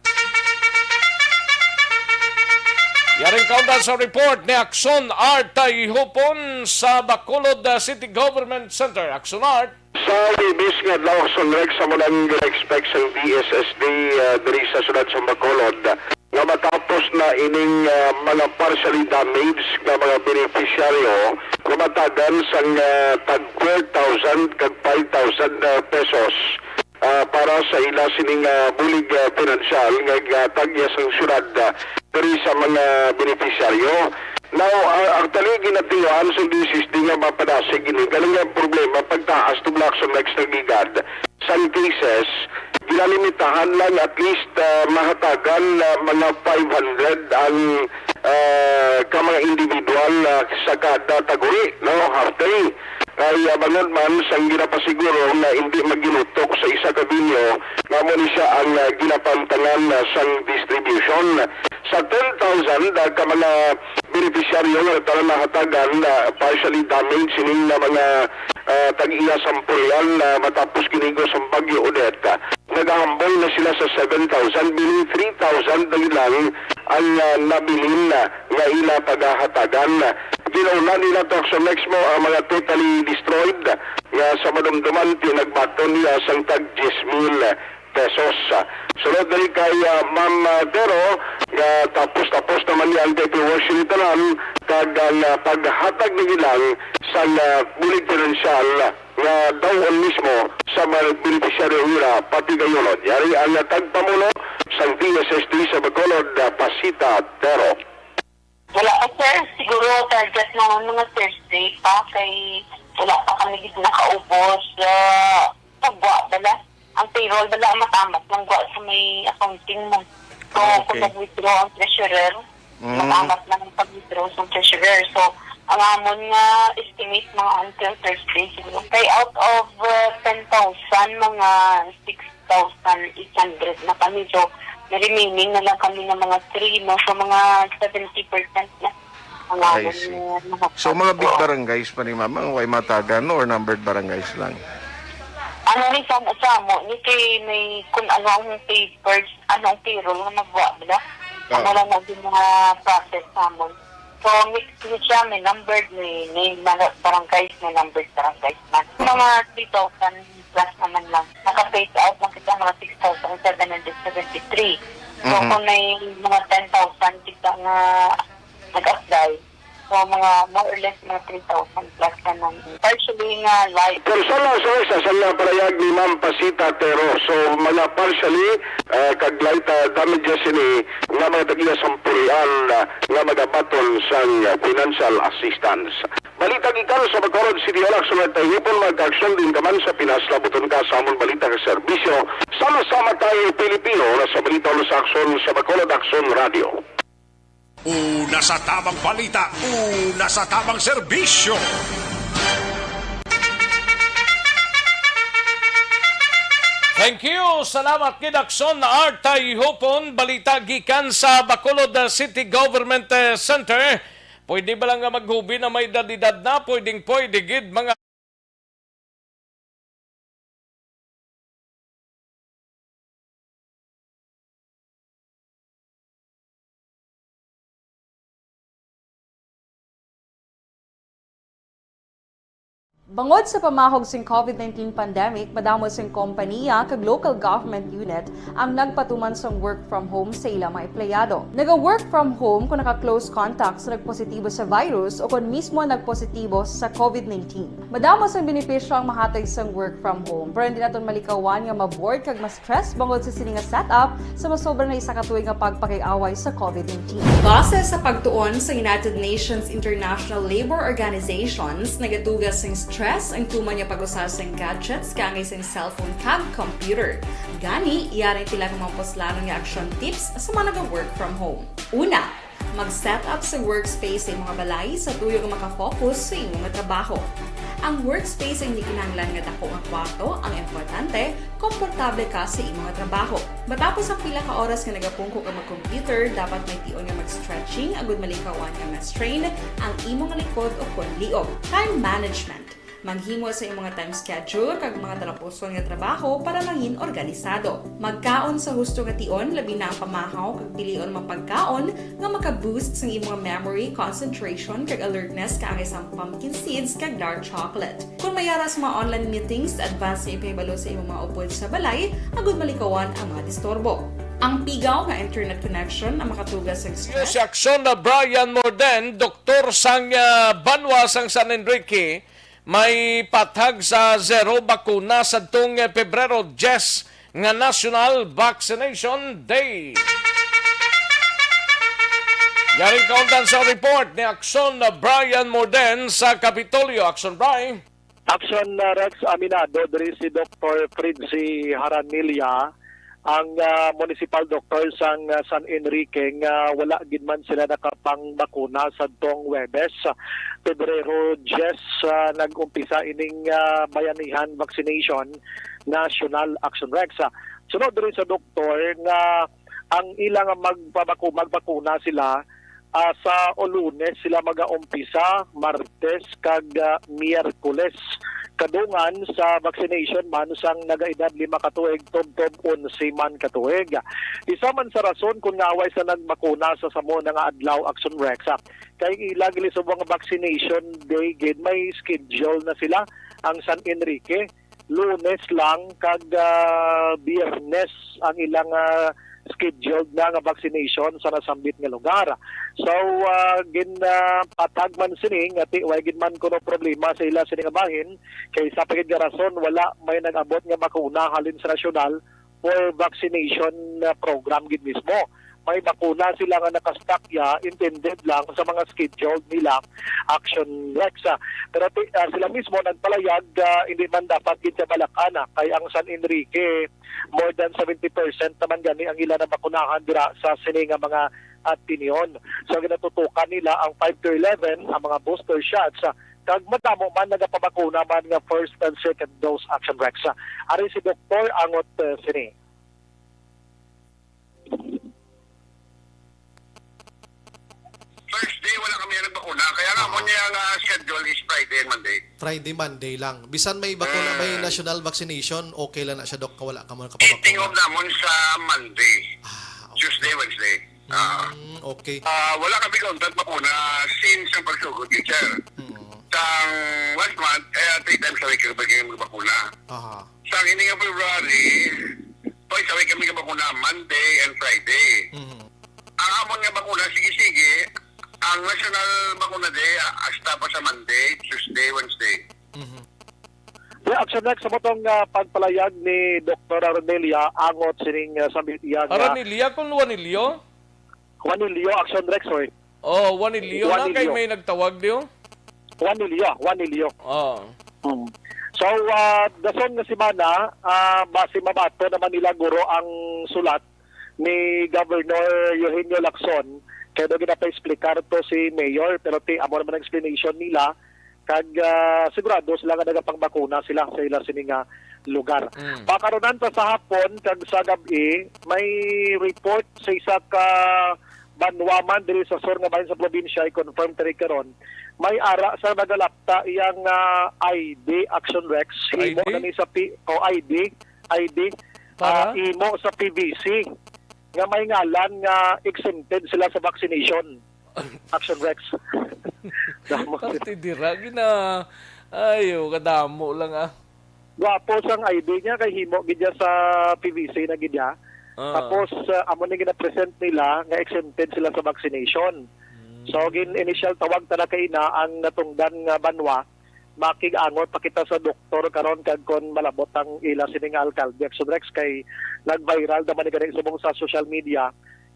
Yaring kaundan sa report ni Action Art Tayhupon sa Bacolod, ah, City Government Center. Action Art. Sa Huwebes nga adlaw, Action Rex, amo nang gina-expect sang D S S D, ah, diri sa siyudad sa Bacolod nga matapos na ining, ah, mga partially damaged nga mga benepisyaryo nga matagan sang, ah, tag four thousand kag five thousand, ah, pesos, ah, para sa ila sining, ah, bulig, ah, pinansyal nga gihatag niya sang siyudad, ah, diri sa mga benepisyaryo. Now, ah, actually, ginatiwaan sa D S S D nga mapadasig ini. Galing nga problema, pagtaas to Blackson Rex nagligad sang cases, ginalimitahan lang at least, ah, mahatagan, ah, mga five hundred ang, ah, ka mga individual, ah, sa kada taguri, no, half day. Kay, ah, bangod man sang ginapasiguro nga hindi maginutok sa isa ka venue, nga amo ni siya ang, ah, ginapantangan, ah, sang distribution. Sa ten thousand, ah, ka mga benepisyaryo nga tanan nahatagan, ah, partially damaged sining nga mga, ah, tag-iya sampurian, ah, matapos kinigo sang Bagyo Odette. Nagahambol na sila sa seven thousand, meaning three thousand na lang ang, ah, nabilin, ah, nga ila pagahatagan. Ginauna nila to sa next mo ang mga totally destroyed nga sa madumduman pinagbaton niya sang tag diyes mil pesos. Sunod diri kay, ah, Ma'am, ah, Tero, nga tapos-tapos naman niya ang paperwork sini tanan kag ang, ah, paghatag na gilang sang, ah, bulig pinansyal nga daw-on mismo sa mga benepisyaryo nila patigayunon. Yari ang tagpamuno sang D S S D sa Bacolod, ah, Pasita Tero. Wala pa, sir. Siguro target naman mga Thursday pa kay wala pa kami gid nakaubos sa pagwa bala. Ang payroll bala ang matamat lang gwa sa may accounting mo. So, kung Okay. mag-withdraw ang treasurer, Mm. matamat lang ang pag-withdraw sa treasurer. So, ang amon nga estimate mga until Thursday siguro. Kay out of, uh, ten thousand, mga six thousand eight hundred na kami. So, may remaining na lang kami ng mga three, no? So, mga seventy percent na ang I amon see. nga mga So, mga big Oo. barangays pa ni Mama, ang way matagan, no? Or numbered barangays lang? Ano ni sa, sa amo, ni kay may kung ano ang papers, ano ang payroll nga magwa bala. Ano Oo. lang na yung mga process sa amon. So, mix ni siya, may numbered, may, may mga barangays, may numbered barangays man. Mga three thousand plus naman lang. Naka-phase out lang kita mga six thousand seven hundred seventy-three. So, Mhm. kung may mga ten thousand kita nga nag-apply, So, mga more or less mga three thousand plus na nang partially nga light. Pero sa last sa sa nga palayag ni Ma'am Pasita Tero, so mga partially, ah, kag light, ah, damages ini nga mga tag-iya sang pulian, ah, nga magabaton sang, ah, financial assistance. Balita gikan sa Bacolod City Hall, aksyon nga tahipon, magkaaksyon din ka man sa Pinas, labuton ka sa amon balita kag serbisyo. Sama-sama tayo, Pilipino, na sa balita o sa aksyon sa Bacolod Aksyon Radio. Una sa tamang balita, una sa tamang serbisyo. Thank you. Salamat kay Dakson Artay Hupon. Balita gikan sa Bacolod City Government, eh, Center. Pwede ba lang nga maghubi na may edad-edad na? Pwedeng pwede gid, mga Bangod sa pamahog sing covid nineteen pandemic, madamo sing kompaniya kag local government unit ang nagpatuman sang work from home sa ila mga empleyado. Naga-work from home kon naka-close contact sa nagpositibo sa virus o kon mismo nagpositibo sa covid nineteen. Madamo sang benepisyo ang mahatag sang work from home, pero hindi naton malikawan nga ma-bored kag ma-stress bangod sa sini nga setup sa masobra na isa ka tuig nga pagpakig-away sa covid nineteen. Base sa pagtuon sa United Nations International Labor Organizations, nagatuga sing stress ang tuman nga pag-usa sing gadgets kaangay sing cellphone kag computer. Gani, yari pila ka mga puslanon nga action tips sa mga naga-work from home. Una, mag-set up sa workspace sa imong balay sa tuyo nga maka-focus sa imong nga trabaho. Ang workspace ang hindi kinahanglan nga dako nga kwarto, ang importante, komportable ka sa imong nga trabaho. Matapos ang pila ka oras nga nagapungko ka mag-computer, dapat may tion nga mag-stretching agud malikawan nga ma-strain ang imong likod o kon liog. Time management. Maghimo sa imong nga time schedule kag mga talapuson nga trabaho para mangin organisado. Magkaon sa husto nga tion, labi na ang pamahaw, kag pilion ang mga pagkaon nga maka-boost sang imong memory, concentration, kag alertness, kaangay sang pumpkin seeds kag dark chocolate. Kung may ara sa mga online meetings, advance sa ipahibalo sa imong mga upod sa balay agud malikawan ang mga disturbo. Ang pigaw nga internet connection ang makatuga sa stress. Si Aksyon na Brian Morden, doktor sang, ah, banwa sang San Enrique, may patag sa zero bakuna sadtong Pebrero diyes nga National Vaccination Day. Yaring kaundan sa report ni Aksyon Brian Morden sa Kapitolyo. Aksyon, Brian. Aksyon, uh, Rex, aminado diri si Doktor Fritzy Haranilla, ang, ah, municipal doctor sang, ah, San Enrique, nga wala gid man sila nakapangbakuna sadtong Huwebes, Pebrero diyes, ah, nag-umpisa ining, ah, bayanihan vaccination, National Action Rex. Ah, sunod diri sa doktor nga ang ilang magpabaku-, magbakuna sila, ah, sa o Lunes sila magaumpisa, Martes kag, ah, Miyerkules. Kadungan sa vaccination man sang nagaedad lima ka tuig tubtob onse man ka tuig. Isa man sa rason kon ngaa way sa nagbakuna sa samuna nga adlaw, Action Rex, ah, kay ila gilisubong nga vaccination day gid, may schedule na sila ang San Enrique. Lunes lang kag, ah, Biyernes ang ilang, ah, scheduled na nga vaccination sa nasambit nga lugar. So, ah, gin, ah, patag man sini nga ti-, way gid man kuno problema sa ila sini nga bahin, kay sa pa gid nga rason wala may nag-abot nga bakuna halin sa nasyonal for vaccination, ah, program gid mismo. May bakuna sila nga naka-stock ya, intended lang sa mga scheduled nila Action Rex. Ah, pero ti-, ah, sila mismo nagpalayag, ah, hindi man dapat gid siya balak-an, ah, kay ang San Enrique, more than seventy percent naman gani ang ila nabakunahan dira sa sini nga mga, ah, tinyon. So, ginatutukan nila ang five to eleven, ang mga booster shots, ah, kag madamo man nagapabakuna man nga first and second dose, Action Rex. Ah, ari si Doktor Angot, ah, sini. Thursday, wala kami nagbakuna. Kaya nga, ah, mo niya nga schedule is Friday and Monday. Friday, Monday lang. Bisan may bakuna, may, mm, national vaccination, okay lang na siya, Doc, kung wala ka mo nakapabakuna. Itingog namon sa Monday. Ah, okay. Tuesday, Wednesday. Ah. Mm, okay. Ah, wala kami kauntat bakuna since ang pagsugod, teacher. Mm. Sang last month, eh, three times a week kami magbakuna. Aha. Sang ini nga February, twice a week kami magbakuna, Monday and Friday. Mhm. Ang amon nga bakuna, sige-sige, Ang national bakuna day, ah, hasta pa sa Monday, Tuesday, Wednesday. Mhm. Di, Action Rex, sa motong, ah, pagpalayag ni Doktor Arnelia angot sining, ah, sambit iya nga Aranilya kung Juanilio? Juanilio, Action Rex, oy. Oh, Juanilio na kay Juanilio. May nagtawag diyo? Juanilio, Juanilio. Oh. Hmm. So, ah, dason nga semana, ah, basi mabato naman nila guro ang sulat ni Governor Eugenio Lacson, kay daw ginapa-explicar to si Mayor, pero ti amo naman ang explanation nila, kag, ah, sigurado sila nga nagapangbakuna sila sa ila sini nga lugar. Mm. Pakarunan pa sa hapon kag sa gab-i, may report sa isa ka banwa man diri sa sur nga bahin sa probinsya, i-confirm tani karon, may ara sa nagalapta iyang, ah, I D, Action Rex. Himo I D? Na ni sa P-, o I D, I D, Para? Ah, imo sa P V C nga may ngalan nga exempted sila sa vaccination. Action Rex. Damo. Parte dira, gina-, ayo, kadamo lang, ah. Gwapo sang I D niya kay himo gid niya sa P V C na gid niya. Ah. Tapos, ah, amo ni gina-present nila nga exempted sila sa vaccination. Hmm. So, gin initial tawag ta na kaina ang natungdan nga banwa, makig-angot pa kita sa doktor karon kag kon malabot ang ila sini nga alkalde, Action Rex, kay nag-viral naman ni gani subong sa social media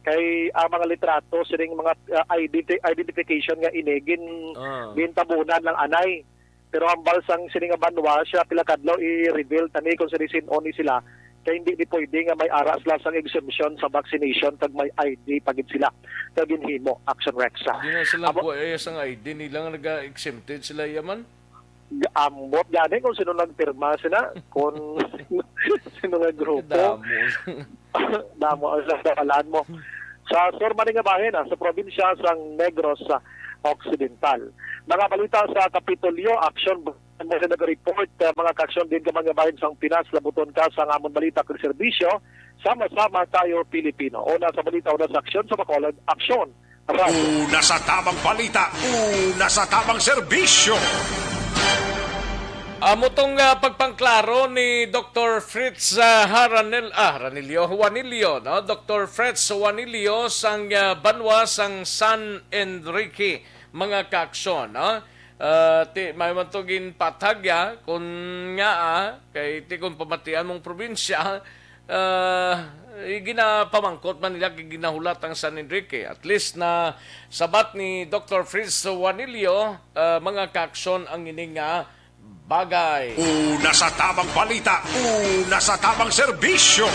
kay ang mga litrato sining mga, ah, identi-, identification nga ini gin-, Ah. gintabunan lang anay. Pero hambal sang sini nga banwa, siya pila kadlaw i-reveal tani kung sini sin-o ni sila. Kay hindi ni pwede nga may ara sila sang exemption sa vaccination kag may I D pa gid sila nga ginhimo, Action Rex. Di na sila Amo- kuha iya sang I D nila nga naga-exempted sila iya man? Ambot gani kung sino nagpirma sila, kung sino nga grupo. Kadamo. Damo ang sasakalan mo. Sa sur man nga bahin, ah, sa probinsya sang Negros, ah, Occidental. Mga balita sa Kapitolyo, action, mo sa nag-report, ah, mga kaaksyon din ka mga bahin sang Pinas, labuton ka sa amon balita kag serbisyo. Sama-sama tayo, Pilipino. Una sa balita, una sa aksyon, sa Bacolod, aksyon. Una sa tamang balita, una sa tamang serbisyo. Amo tong, ah, pagpangklaro ni Doktor Fritz, ah, Haranel-, ah, Ranilio, Juanilio, no? Doktor Fritz Juanilio sang, ah, banwa sang San Enrique, mga kaaksyon, no? Ah, ti, may man to ginpatag ya, kun nga, ah, kay ti kun pamatian mong probinsya, ah, ginapamangkot man nila kay ginahulat ang San Enrique. At least na sabat ni Doktor Fritz Juanilio, ah, mga kaaksyon ang ini nga bagay. Una sa tamang balita, una sa tamang serbisyo.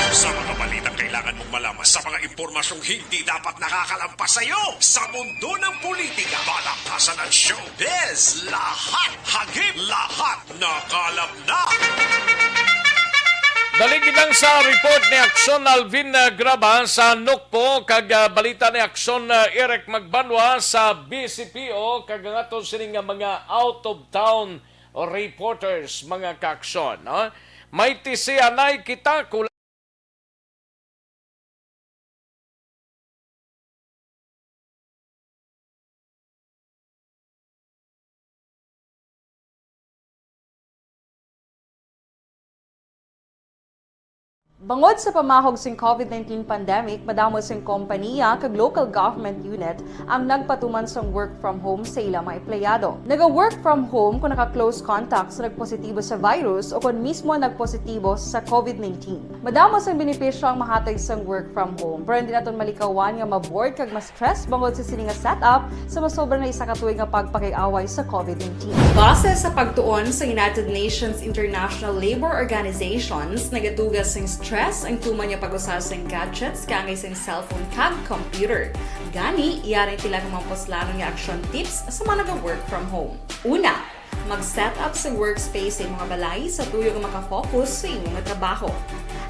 Sa mga balitang kailangan mong malaman, sa mga impormasyong hindi dapat nakakalampas sa iyo, sa mundo ng politika, balaktasan at showbiz, lahat hagip, lahat nakalap na. Dali gid lang sa report ni Aksyon Alvin, ah, Graba sa Nukpo, kag, ah, balita ni Aksyon, ah, Eric Magbanwa sa B C P O, kag ang ato sining nga mga out of town reporters, mga kaaksyon, no? May tisianay kita, kul- Bangod sa pamahog sing COVID nineteen pandemic, madamo sing kompaniya kag local government unit ang nagpatuman sang work from home sa ila mga empleyado. Naga-work from home kon naka-close contact sa nagpositibo sa virus o kon mismo nagpositibo sa COVID nineteen. Madamo sang benepisyo ang mahatag sang work from home, pero hindi naton malikawan nga ma-bored kag ma-stress bangod sa sini nga setup sa masobra na isa ka tuig nga pagpakig-away sa COVID nineteen. Base sa pagtuon sa United Nations International Labour Organizations, nagaduga sing stress ang tuman nga pag-usa sing gadgets kaangay sing cellphone kag computer. Gani, yari ang pila ka mga puslanon nga action tips sa mga naga-work from home. Una, mag-set up sa workspace sa imo nga balay sa tuyo nga maka-focus sa imo nga trabaho.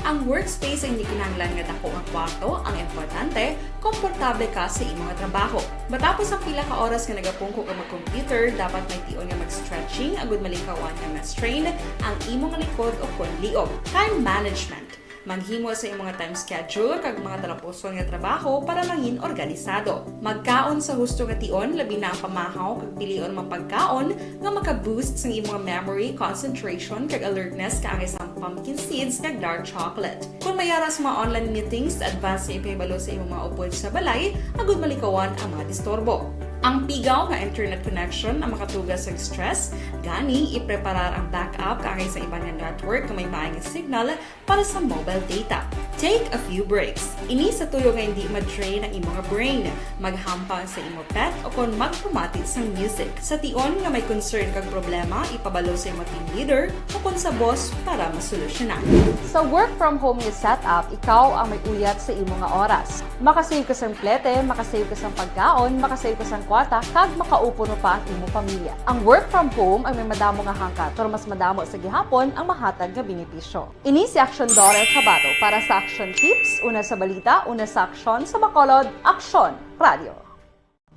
Ang workspace ay hindi kinahanglan nga dako nga kwarto, ang importante, komportable ka sa imo nga trabaho. Matapos ang pila ka oras nga nagapungko ka mag-computer, dapat may tion nga mag-stretching agud malikawan nga ma-strain ang imo nga likod o kon liog. Time management. Maghimo sa imong time schedule kag mga talapuson nga trabaho para mangin organisado. Magkaon sa husto nga tion, labi na ang pamahaw kag pilion mga pagkaon nga maka-boost sang imong memory, concentration, kag alertness, kaangay sang pumpkin seeds kag dark chocolate. Kung may ara sa mga online meetings, advance nga ipahibalo sa imong mga upod sa balay agud malikawan ang mga disturbo. Ang pigaw nga internet connection ang makatugas sa stress, gani ipreparar ang backup kaangay sa iban nga network nga may maayong signal para sa mobile data. Take a few breaks. Ini sa tuyo nga hindi ma-drain ang imong brain. Maghampang sa imo pet o kon magpamati sang music. Sa tion nga may concern kag problema, ipabalo sa imo team leader o kon sa boss para masolusyonan. Sa work from home nga setup, ikaw ang may uyat sa imo nga oras. Makasave ka sang plete, makasave ka sang pagkaon, makasave ka sang kwarta, kag makaupo pa ang imo pamilya. Ang work from home ay may madamo nga hangkat, pero mas madamo sa gihapon ang mahatag nga benepisyo. Ini si Aksyon Dore Cabato para sa Aksyon Tips, una sa balita, una sa aksyon, sa Bacolod, Aksyon Radio.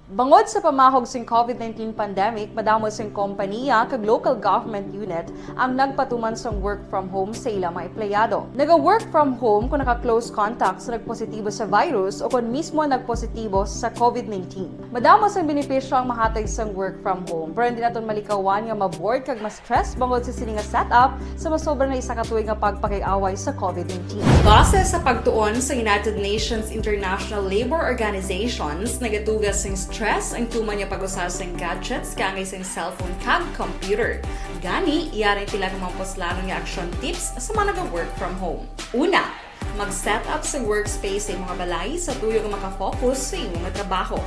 Bangod sa pamahog sing covid nineteen pandemic, madamo sing kompanya kag local government unit ang nagpatuman sang work from home sa ila mga empleyado. Naga-work from home kung naka-close contact sa nagpositibo sa virus o kon mismo nagpositibo sa covid nineteen. Madamo sang benepisyo ang mahatag sang work from home, pero hindi naton malikawan nga ma-bored kag ma-stress bangod sa sini nga setup sa masobra na isa ka tuig nga pagpakig-away sa covid nineteen. Base sa pagtuon sa United Nations International Labour Organizations, nagatugas sing stress ang tuman nga pag-usa sing gadgets kaangay sing cellphone kag computer. Gani, yari pila ka mga puslanon nga action tips sa mga naga-work from home. Una, mag-set up sa workspace sa imong balay sa tuyo nga makafocus sa imong trabaho.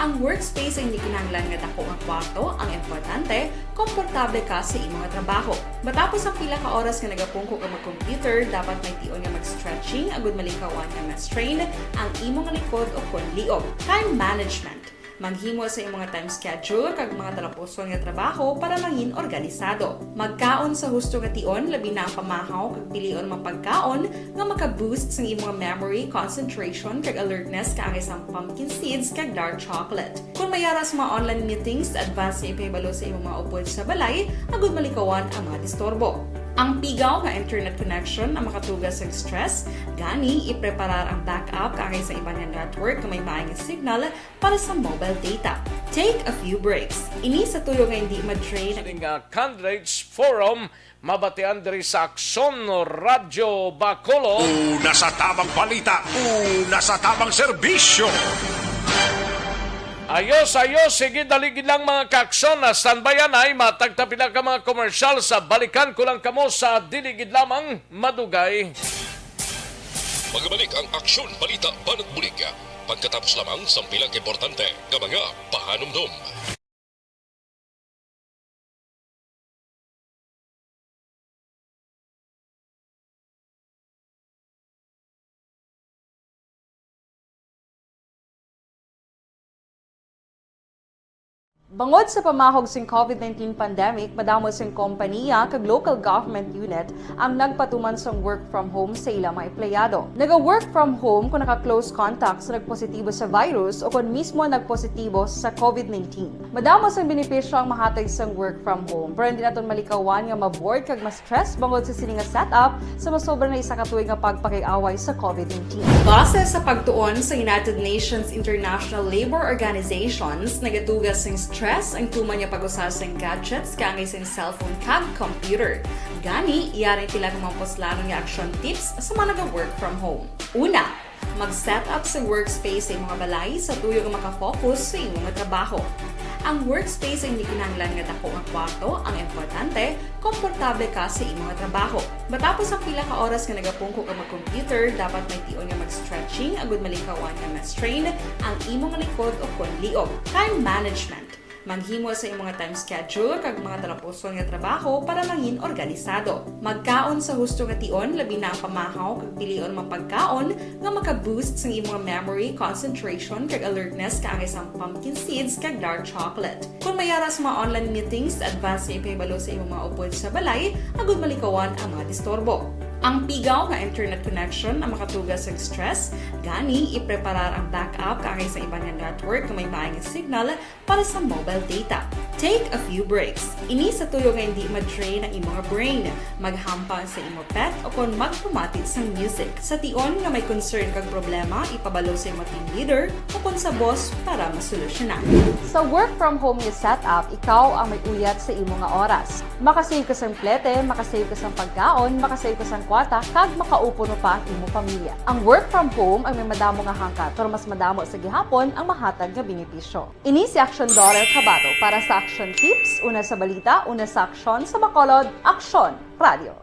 Ang workspace ay hindi kinahanglan nga dako nga kwarto, ang importante, komportable ka sa imong trabaho. Matapos ang pila ka oras nga nagapungko ka mag-computer, dapat may tion nga mag-stretching agud malikawan nga ma-strain ang imong likod o kon liog. Time management. Maghimo sa imong time schedule kag mga talapuson nga trabaho para mangin organisado. Magkaon sa husto nga tion, labi na ang pamahaw kag pilion mga pagkaon nga maka-boost sang imong memory, concentration, kag alertness kaangay sang pumpkin seeds kag dark chocolate. Kung may ara sa mga online meetings, advance nga ipahibalo sa imong mga upod sa balay agud malikawan ang mga disturbo. Ang pigaw nga internet connection ang makatugas sa stress, gani ipreparar ang backup kaangay sa iban nga network nga may maayong signal para sa mobile data. Take a few breaks. Ini sa tuyo nga hindi ma-drain. Sining, ah, Candidates Forum mabatian diri sa Aksyon Radyo Bacolod. Una sa tamang balita, una sa tamang serbisyo. Ayos, ayos, sige, dali gid lang, mga kaaksyon, na standby anay, matag ta pila ka mga komersyal sa balikan ko lang kamo sa dili gid lamang madugay. Magabalik ang Aksyon Balita Banat Bulig pagkatapos lamang sang pila ka importante nga mga pahanumdom. Bangod sa pamahog sing covid nineteen pandemic, madamo sing kompanya kag local government unit ang nagpatuman sang work from home sa ila mga empleyado. Naga-work from home kung naka-close contact sa nagpositibo sa virus o kon mismo nagpositibo sa covid nineteen. Madamo sang benepisyo ang mahatag sang work from home, pero hindi naton malikawan nga ma-bored kag ma-stress bangod sa sini nga setup sa masobra na isa ka tuig nga pagpakig-away sa covid nineteen. Base sa pagtuon sa United Nations International Labour Organizations, nagatugas sing stress ang tuman nga pag-usa sing gadgets kaangay sing cellphone kag computer. Gani, yari pila ka mga puslanon nga action tips sa mga naga-work from home. Una, mag-set up sa workspace sa imong balay sa tuyo nga makafocus sa imong trabaho. Ang workspace ay hindi kinahanglan nga dako nga kwarto, ang importante, komportable ka sa imong trabaho. Matapos ang pila ka oras nga nagapungko ka mag-computer, dapat may tion nga mag-stretching agud malikawan nga ma-strain ang imong likod o kon liog. Time management. Maghimo sa imong time schedule kag mga talapuson nga trabaho para mangin organisado. Magkaon sa husto nga tion, labi na ang pamahaw kag pilion mga pagkaon nga maka-boost sang imong memory, concentration, kag alertness kaangay sang pumpkin seeds kag dark chocolate. Kung may ara sa mga online meetings, advance nga ipahibalo sa imong mga upod sa balay agud malikawan ang mga disturbo. Ang pigaw nga internet connection ang makatuga sa stress, gani ipreparar ang backup kaangay sa iban nga network nga may maayong signal para sa mobile data. Take a few breaks. Ini sa tuyo nga hindi ma-drain ang imo nga brain, maghampang sa imo pet o kon magpamati sang music. Sa tion nga may concern kag problema, ipabalo sa imo team leader o kon sa boss para masolusyonan. Sa work from home nga setup, ikaw ang may uyat sa imo nga oras. Makasave ka sang plete, makasave ka sang pagkaon, makasave ka sang kwarta, kag makaupo pa ang imo pamilya. Ang work from home ang may madamo nga hangkat, pero mas madamo sa gihapon ang mahatag nga benepisyo. Ini si Action Daughter Kabato para sa Action Tips, una sa balita, una sa aksyon, sa Bacolod, Aksyon Radio.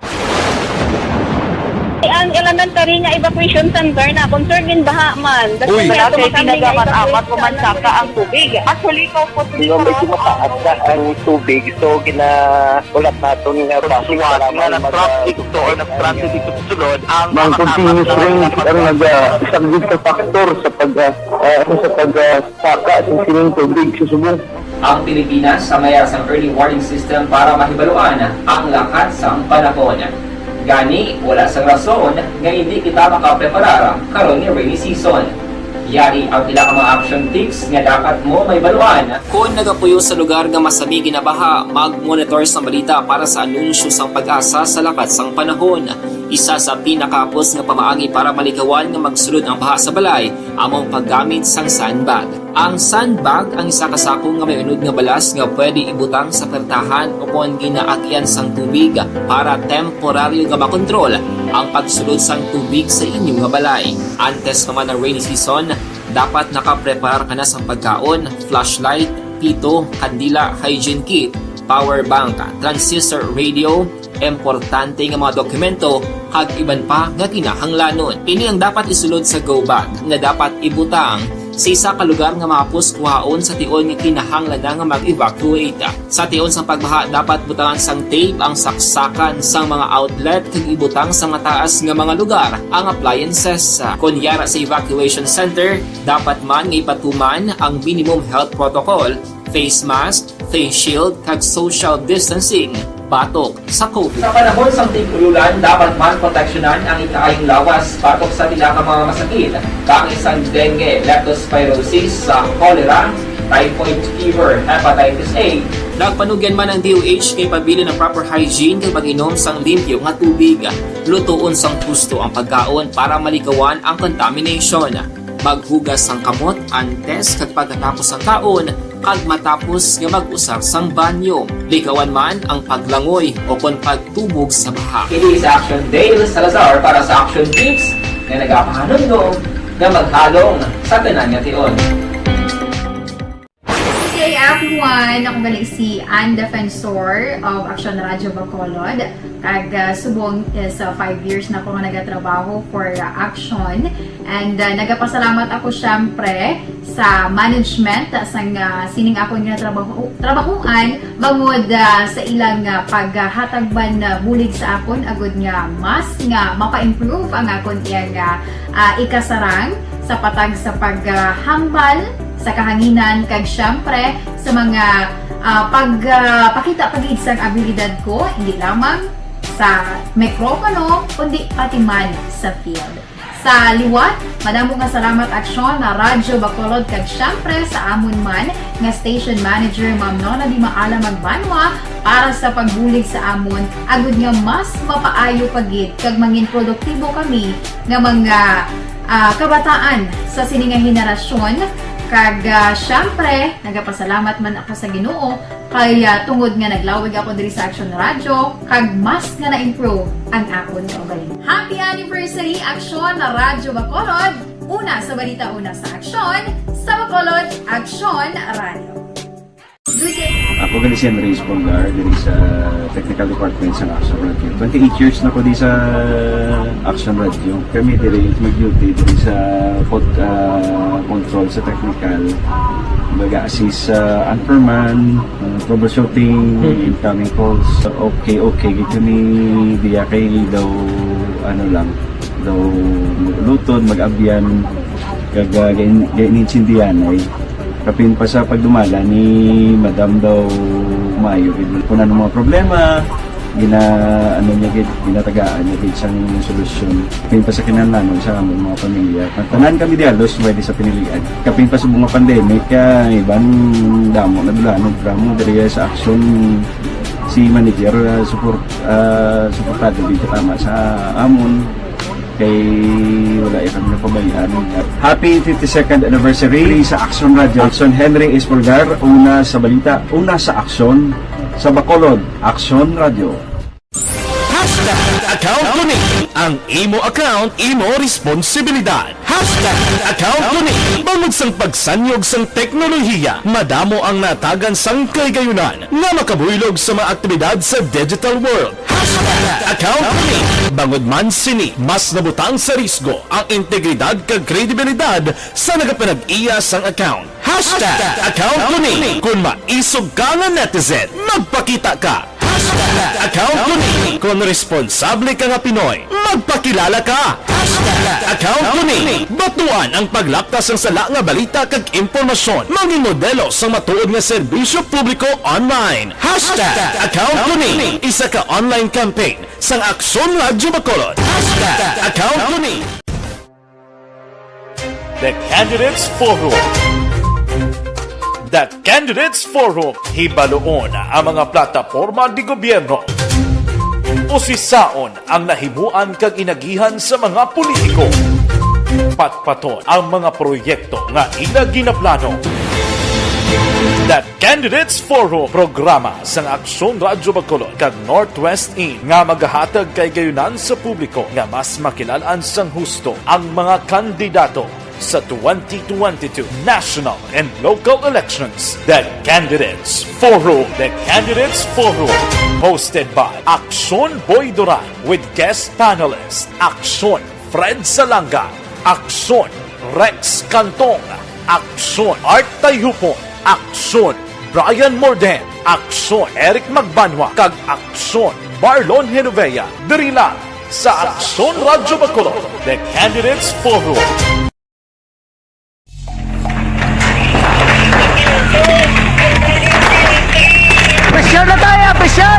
Ang elementary nga evacuation center na concern gin baha man. Uy, wala kay pinagamat-amat ko man saka ang tubig. Actually, ko po. Medyo mataas na ang tubig, so gina-, ulat naton nga bus nga nag-traffic to or nag-transit dito sa sulod ang mga continuous rain ang nag-, ah, isang big factor sa pag, ah, ah, sa pag, ah, saka sa sining tubig sa subong. Ang Pilipinas sa mayar sang early warning system para mahibaluan ang lakat sang panahon. Gani, wala sang rason nga hindi kita makapreparar karon nga rainy season. Yari ang pila ka mga action tips nga dapat mo mahibaluan. Kon nagapuyo sa lugar nga masami ginabaha, mag-monitor sang balita para sa anunsyo sang PAGASA sa lakat sang panahon. Isa sa pinakahapos nga pamaagi para malikawan nga magsulod ang baha sa balay amo ang paggamit sang sandbag. Ang sandbag ang isa ka sako nga may unod nga balas nga pwede ibutang sa pertahan o kon ginaagian sang tubig para temporaryo nga makontrol ang pagsulod sang tubig sa inyo nga balay. Antes pa man ang rainy season, dapat nakapreparar ka na sang pagkaon, flashlight, pito, kandila, hygiene kit, power bank, transistor radio, importante nga mga dokumento, kag iban pa nga kinahanglanon. Ini ang dapat isulod sa go bag nga dapat ibutang sa isa ka lugar nga mahapos kuhaon sa tion nga kinahanglan na nga mag-evacuate. Sa tion sang pagbaha, dapat butangan sang tape ang saksakan sang mga outlet kag ibutang sa mataas nga mga lugar ang appliances. Kon yara sa evacuation center, dapat man nga ipatuman ang minimum health protocol, face mask, face shield, kag social distancing batok sa COVID. Sa panahon sang tig-ululan, dapat man proteksyonan ang ikaayong lawas batok sa pila ka mga masakit, kaangay sang dengue, leptospirosis, sa cholera, typhoid fever, hepatitis A. Nagpanugyan man ang D O H kay pabilin ang proper hygiene kag pag-inom sang limpyo nga tubig. Lutoon sang husto ang pagkaon para malikawan ang contamination. Maghugas sang kamot antes kag pagkatapos sang kaon, kag matapos nga mag-usar sang banyo. Likawan man ang paglangoy o kon pagtubog sa baha. Kini sa Action Dale Salazar para sa Action Tips nga nagapahanumdom nga maghalong sa tanan nga tion. Good day, everyone! Ako gali si Ann Defensor of Action Radio Bacolod. Kag, ah, subong is, ah, five years na ako nga nagatrabaho for, ah, Action. And, ah, nagapasalamat ako, syempre, sa management, ah, sang, ah, sining akon nga trabaho, trabahuan, bangod, ah, sa ilang, ah, paghatag man, ah, bulig sa akon, agud nga mas nga mapa-improve ang akon iyang, ah, ah, ikasarang sa patag sa paghambal sa kahanginan, kag, syempre, sa mga, ah, pag, ah, pakita pa gid sang abilidad ko, hindi lamang sa mikropono, kundi pati man sa field. Sa liwat, madamo nga salamat, Aksyon na Radyo Bacolod, kag syempre sa amon man nga station manager, Ma'am Nona Di Maala Magbanwa, para sa pagbulig sa amon, agud nga mas mapaayo pa gid kag mangin produktibo kami nga mga, ah, kabataan sa sini nga henerasyon. Kag, ah, syempre, nagapasalamat man ako sa Ginoo kay, ah, tungod nga naglawig ako diri sa Action Radio, kag mas nga na-improve ang akon kaugalingon. Happy anniversary, Aksyon na Radyo Bacolod! Una sa balita, una sa aksyon, sa Bacolod, Aksyon Radio. Good day. Ako gali si Andres Polgar, diri sa Technical Department sa Action Radio. Twenty-eight years na ko di sa Action Radio. Kami diri mag-duty diri sa pod-, ah, control sa technical. Baga assist sa anchorman, ah, troubleshooting, incoming calls. Okay, okay, gid kami diya kay daw, ano lang, daw luton, mag-abyan, kag, ah, gain-, gain-, intindihan ay kapin pa sa pagdumala ni Madam daw maayo gid. Kung ano mga problema, Gina-, ano niya gid, ginatagaan niya gid sang solusyon. Kapin pa sa kinahanglanon sa among mga pamilya. Tanan kami di halos pwede sa pinilian. Kapin pa sa mga pandemic, ah, iban damo na dulanon, programa diri sa Aksyon, si manager, ah, support, ah, suportado gid tama sa amon. Kay wala ya kami napabayaan. Happy fifty-second anniversary sa Aksyon Radio. Aksyon, Henry Espolgar, una sa balita, una sa aksyon, sa Bacolod, Aksyon Radio. Hashtag account ko ni. Ang imo account, imo responsibilidad. Hashtag account ko ni. Bangod sang pagsanyog sang teknolohiya, madamo ang natagan sang kahigayonan nga makabuylog sa mga aktibidad sa digital world. Hashtag account ko ni. Bangod man sini, mas nabutang sa risgo ang integridad kag kredibilidad sa nagapanag-iya sang account. Hashtag account ko ni. Kung maisog ka nga netizen, magpakita ka. Hashtag account ko ni. Kung responsable ka nga Pinoy, magpakilala ka. Hashtag account ko ni. Batuan ang paglapta sang sala nga balita kag impormasyon. Mangin modelo sang matuod nga serbisyo publiko online. Hashtag account ko ni. Isa ka online campaign sang Aksyon Radyo Bacolod. Hashtag account ko ni. The Candidates Forum. The Candidates Forum, hibaloon ang mga plataporma di gobyerno. Usisaon ang nahimuan kag inagihan sa mga politiko. Patpaton ang mga proyekto nga ila ginaplano. The Candidates Forum, programa sang Aksyon Radyo Bacolod kag Northwest In nga magahatag kahigayonan sa publiko nga mas makilalaan sang husto ang mga kandidato sa twenty twenty-two national and local elections. The Candidates Forum. The Candidates Forum, hosted by Aksyon Boy Duran with guest panelist Aksyon Fred Salanga, Aksyon Rex Cantong, Aksyon Art Tayhupon, Aksyon Brian Morden, Aksyon Eric Magbanwa, kag Aksyon Marlon Genovea, diri lang sa Aksyon Radyo Bacolod, The Candidates Forum. Pressure na tayo, pressure!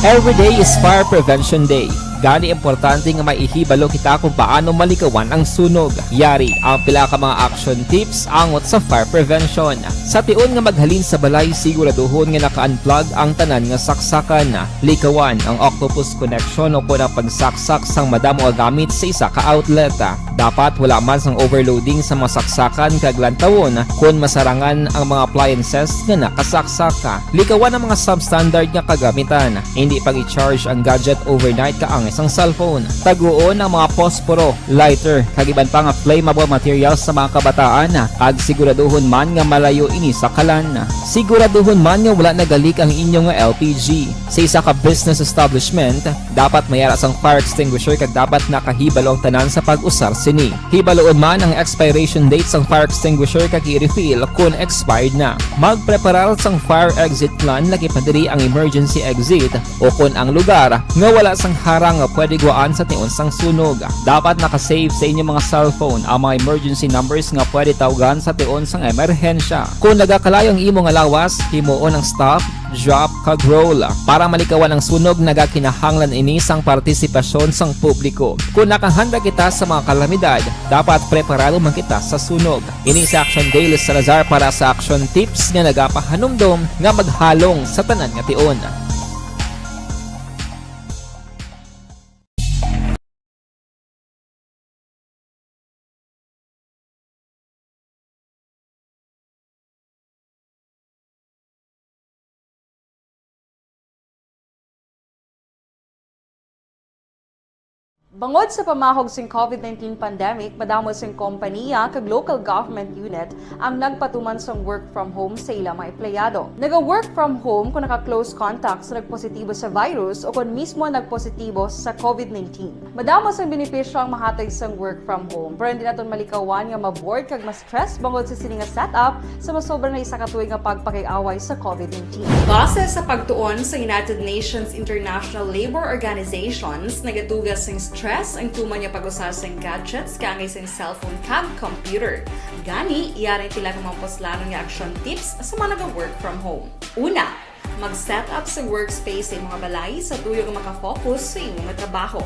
Every day is Fire Prevention Day. Gani, importante nga maihibalo kita kung paano malikawan ang sunog. Yari ang pila ka mga action tips angot sa fire prevention. Sa tion nga maghalin sa balay, siguraduhon nga naka-unplug ang tanan nga saksakan. Likawan ang octopus connection o kon ang pagsaksak sang madamo nga gamit sa isa ka outlet. Dapat wala man sang overloading sa mga saksakan kag lantawon kon masarangan ang mga appliances nga nakasaksak. Likawan ang mga substandard nga kagamitan. Indi pag-i-charge ang gadget overnight kaangay sang cellphone. Taguon ang mga posporo, lighter, kag iban pa nga flammable materials sa mga kabataan, kag siguraduhon man nga malayo ini sa kalan. Siguraduhon man nga wala nagalik ang inyo nga L P G. Sa isa ka business establishment, dapat may ara sang fire extinguisher kag dapat nakahibalo ang tanan sa pag-usar sini. Hibaloon man ang expiration date sang fire extinguisher kag i-refill kon expired na. Magpreparar sang fire exit plan, lakip na diri ang emergency exit, o kon ang lugar nga wala sang harang nga pwede guwaan sa tion sang sunog. Dapat naka-save sa inyo mga cellphone ang mga emergency numbers nga pwede tawgan sa tion sang emerhensya. Kon nagakalayo ang imo nga lawas, himuon ang stop, drop, kag roll. Para malikawan ang sunog, nagakinahanglan ini sang partisipasyon sang publiko. Kon nakahanda kita sa mga kalamidad, dapat preparado man kita sa sunog. Ini si Action Dale Salazar para sa Action Tips nga nagapahanumdom nga maghalong sa tanan nga tion. Bangod sa pamahog sing COVID nineteen pandemic, madamo sing kompaniya kag local government unit ang nagpatuman sang work from home sa ila mga empleyado. Naga-work from home kon naka-close contact sa nagpositibo sa virus o kon mismo nagpositibo sa COVID nineteen. Madamo sang benepisyo ang mahatag sang work from home, pero hindi naton malikawan nga ma-bored kag ma-stress bangod sa sini nga setup sa masobra na isa ka tuig nga pagpakig-away sa COVID nineteen. Base sa pagtuon sa United Nations International Labour Organizations, nagatuga sing stress stress ang tuman nga pag-usa sang gadgets kaangay sang cellphone kag computer. Gani, yari ang pila ka mga puslanon nga action tips sa mga naga-work from home. Una, mag-set up sa workspace sa imong balay sa tuyo nga makafocus sa imong trabaho.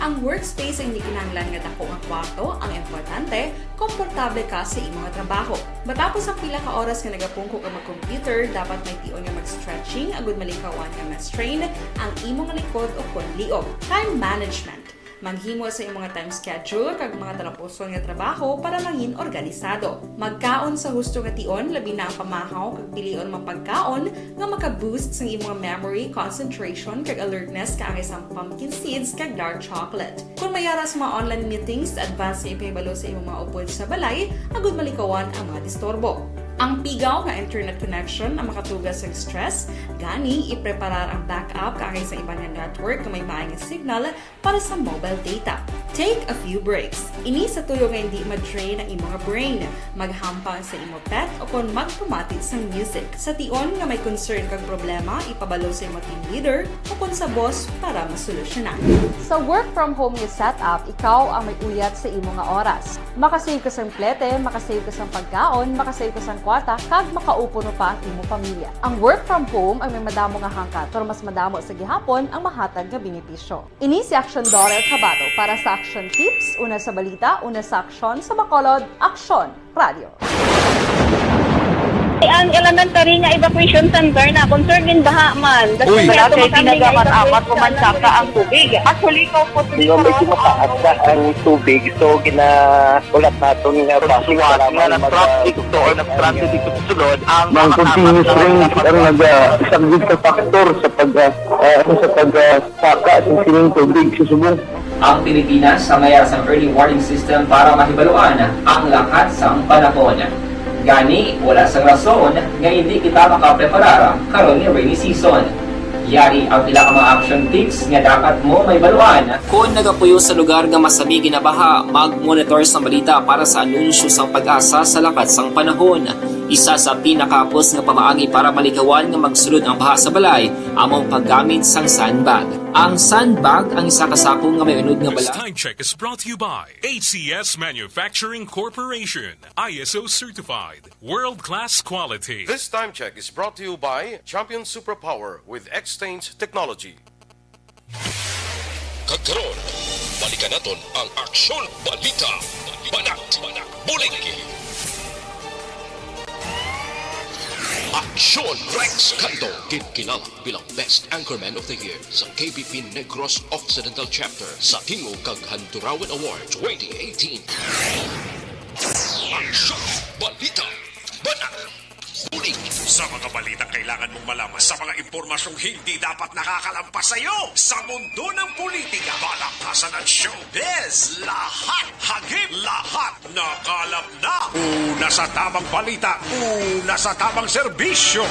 Ang workspace ang hindi kinahanglan nga dako nga kwarto, ang importante, komportable ka sa imong trabaho. Matapos ang pila ka oras nga nagapungko ka mag-computer, dapat may tion nga mag-stretching agud malikawan nga ma-strain ang imong likod o kon liog. Time management. Maghimo sa imong time schedule kag mga talapuson nga trabaho para mangin organisado. Magkaon sa husto nga tion, labi na ang pamahaw kag pilion mga pagkaon nga maka-boost sang imong memory, concentration, kag alertness kaangay sang pumpkin seeds kag dark chocolate. Kung may ara sa mga online meetings, advance nga ipahibalo sa imong mga upod sa balay agud malikawan ang mga disturbo. Ang pigaw nga internet connection ang makatuga sa stress, gani ipreparar ang backup kaangay sa iban nga network nga may maay nga signal para sa mobile data. Take a few breaks. Ini sa tuyo nga hindi ma-drain ang imong brain. Maghampang sa imo pet o kon magpamati sang music. Sa tion nga may concern kag problema, ipabalo sa imo team leader o kon sa boss para masolusyonan. Sa work from home nga setup, ikaw ang may uyat sa imo nga oras. Makasave ka sang plete, makasave ka sang pagkaon, makasave ka sang kwarta, kag makaupo pa ang imo pamilya. Ang work from home ang may madamo nga hangkat, pero mas madamo sa gihapon ang mahatag nga benepisyo. Ini si Aksyon Dorel Cabato para sa Aksyon Tips, una sa balita, una sa aksyon, sa Bacolod, Aksyon Radio. Ang elementary nga evacuation center na concern gin baha man. Uy. Wala kay ginagamat-amat o mansaka ang tubig. Actually, ikaw po, medyo mataas na ang tubig, so ginahulat naton nga base sa lamang nga mag-, na-trap dito or na-stranded dito sa sulod ang mga continuous rain ang nag-, ah, isang big factor sa pag, ah, ah, sa pag, ah, saka sa sining tubig sa subong. Ang Pilipinas ang may sang early warning system para mahibaluan ang lakat sang panahon. Gani, wala sang rason nga hindi kita makapreparar karon nga rainy season. Yari ang pila ka mga action tips nga dapat mo mahibaluan. Kon nagapuyo sa lugar nga masami ginabaha, mag-monitor sang balita para sa anunsyo sang PAGASA sa lakat sang panahon. Isa sa pinakahapos nga pamaagi para malikawan nga magsulod ang baha sa balay amo ang paggamit sang sandbag. Ang sandbag ang isa ka sako nga may unod nga This bala- time check is brought to you by H C S Manufacturing Corporation, I S O certified, world-class quality. This time check is brought to you by Champion Superpower with X-Change Technology. Kag karon, balikan naton ang Aksyon Balita, Banat, Bulig. Aksyon Rex Canto, ginkilala bilang Best Anchorman of the Year sa K B P Negros Occidental Chapter sa Tingog kag Handurawan Award twenty eighteen. Aksyon Balita, Banat, Bulig. Sa mga balitang kailangan mong malaman, sa mga impormasyong hindi dapat nakakalampas sa iyo, sa mundo ng politika, palakpasan at showbiz, lahat hagip, lahat nakalap na. Una sa tamang balita, una sa tamang serbisyo.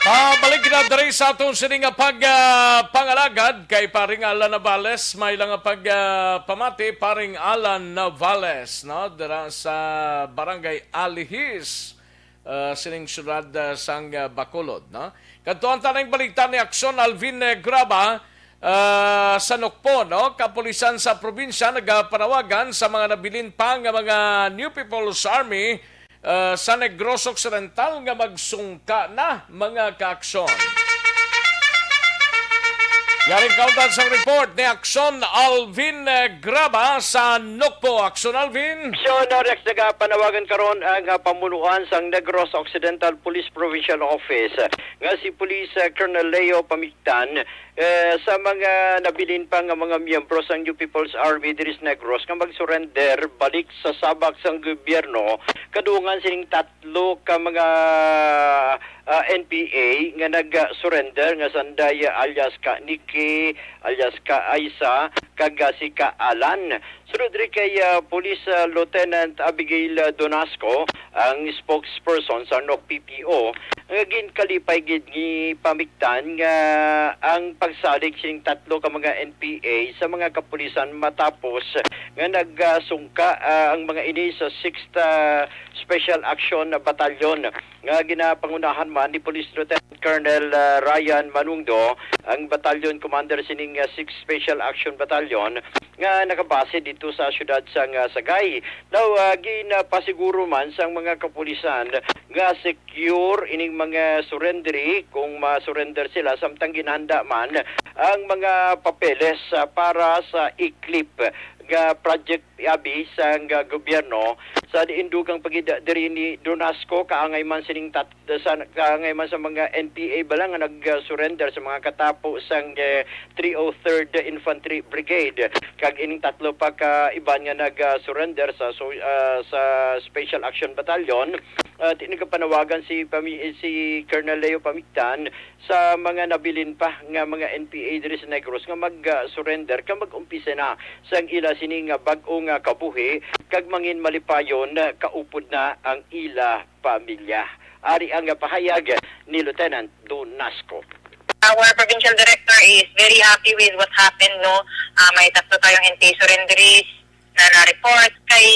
Pabalik na diri sa aton sini nga pag, ah, pangalagad kay Paring Alan Navales. May lang nga pag, ah, pamati, Paring Alan Navales, no? Dira sa Barangay Alihis, ah, sining syudad, ah, sang, ah, Bacolod, no? Kadtuan ta ning balita ni Aksyon Alvin, eh, Graba, ah, sa Nukpo, no? Kapulisan sa probinsya nagapanawagan sa mga nabilin pa nga mga New People's Army, ah, sa Negros Occidental nga magsungka na, mga kaaksyon. Yari ang kauntan sang report ni Aksyon Alvin, eh, Graba sa Nukpo. Aksyon Alvin. Aksyon, Rex, nagapanawagan karon ang, ah, pamunuan sang Negros Occidental Police Provincial Office nga si Police, ah, Colonel Leo Pamigtan, eh, sa mga nabilin pa nga mga miyembro sang New People's Army diri sa Negros nga mag-surrender balik sa sabak sang gobyerno kadungan sining tatlo ka mga, ah, N P A nga nag-surrender, nga sanday alias ka Nikki, alias ka Aisa, kag, ah, si Ka Alan. Sunod diri kay, ah, Police, ah, Lieutenant Abigail, ah, Donasco, ang spokesperson sa NOC P P O, nga ginkalipay gid ni pamiktan nga ang pagsalig sining tatlo ka mga N P A sa mga kapulisan matapos nga nagsungka, ah, ang mga ini sa Sixth, ah, Special Action Battalion nga ginapangunahan man ni Police Lieutenant Colonel, ah, Ryan Manungdo, ang battalion commander sining, ah, Sixth Special Action Battalion nga nakabase dito sa siyudad sang, ah, Sagay. Now, ah, ginapasiguro man sang mga kapulisan nga secure ining mga surrenderee kung ma-surrender sila, samtang ginahanda man ang mga papeles, ah, para sa ECLIP nga project abi sang, ah, gobyerno. Sa diin dugang pa gid diri ni Donasco, kaangay man sining tat-, sa, kaangay man sa mga N P A bala nga nag-surrender sa mga katapo sang, eh, three oh third Infantry Brigade, kag ining tatlo pa ka iban nga nag-surrender sa, so, ah, sa Special Action Battalion. At nagapanawagan si Pami-, si Colonel Leo Pamictan sa mga nabilin pa nga mga N P A diri sa Negros nga mag-surrender kag mag-umpisa na sang ila sini nga bag-o nga kabuhi kag mangin malipayon kaupod na ang ila pamilya. Ari ang pahayag ni Lieutenant Donasco. Our provincial director is very happy with what happened, no? Ah, may tatlo tayong N P A surrenderees na na-report. Kay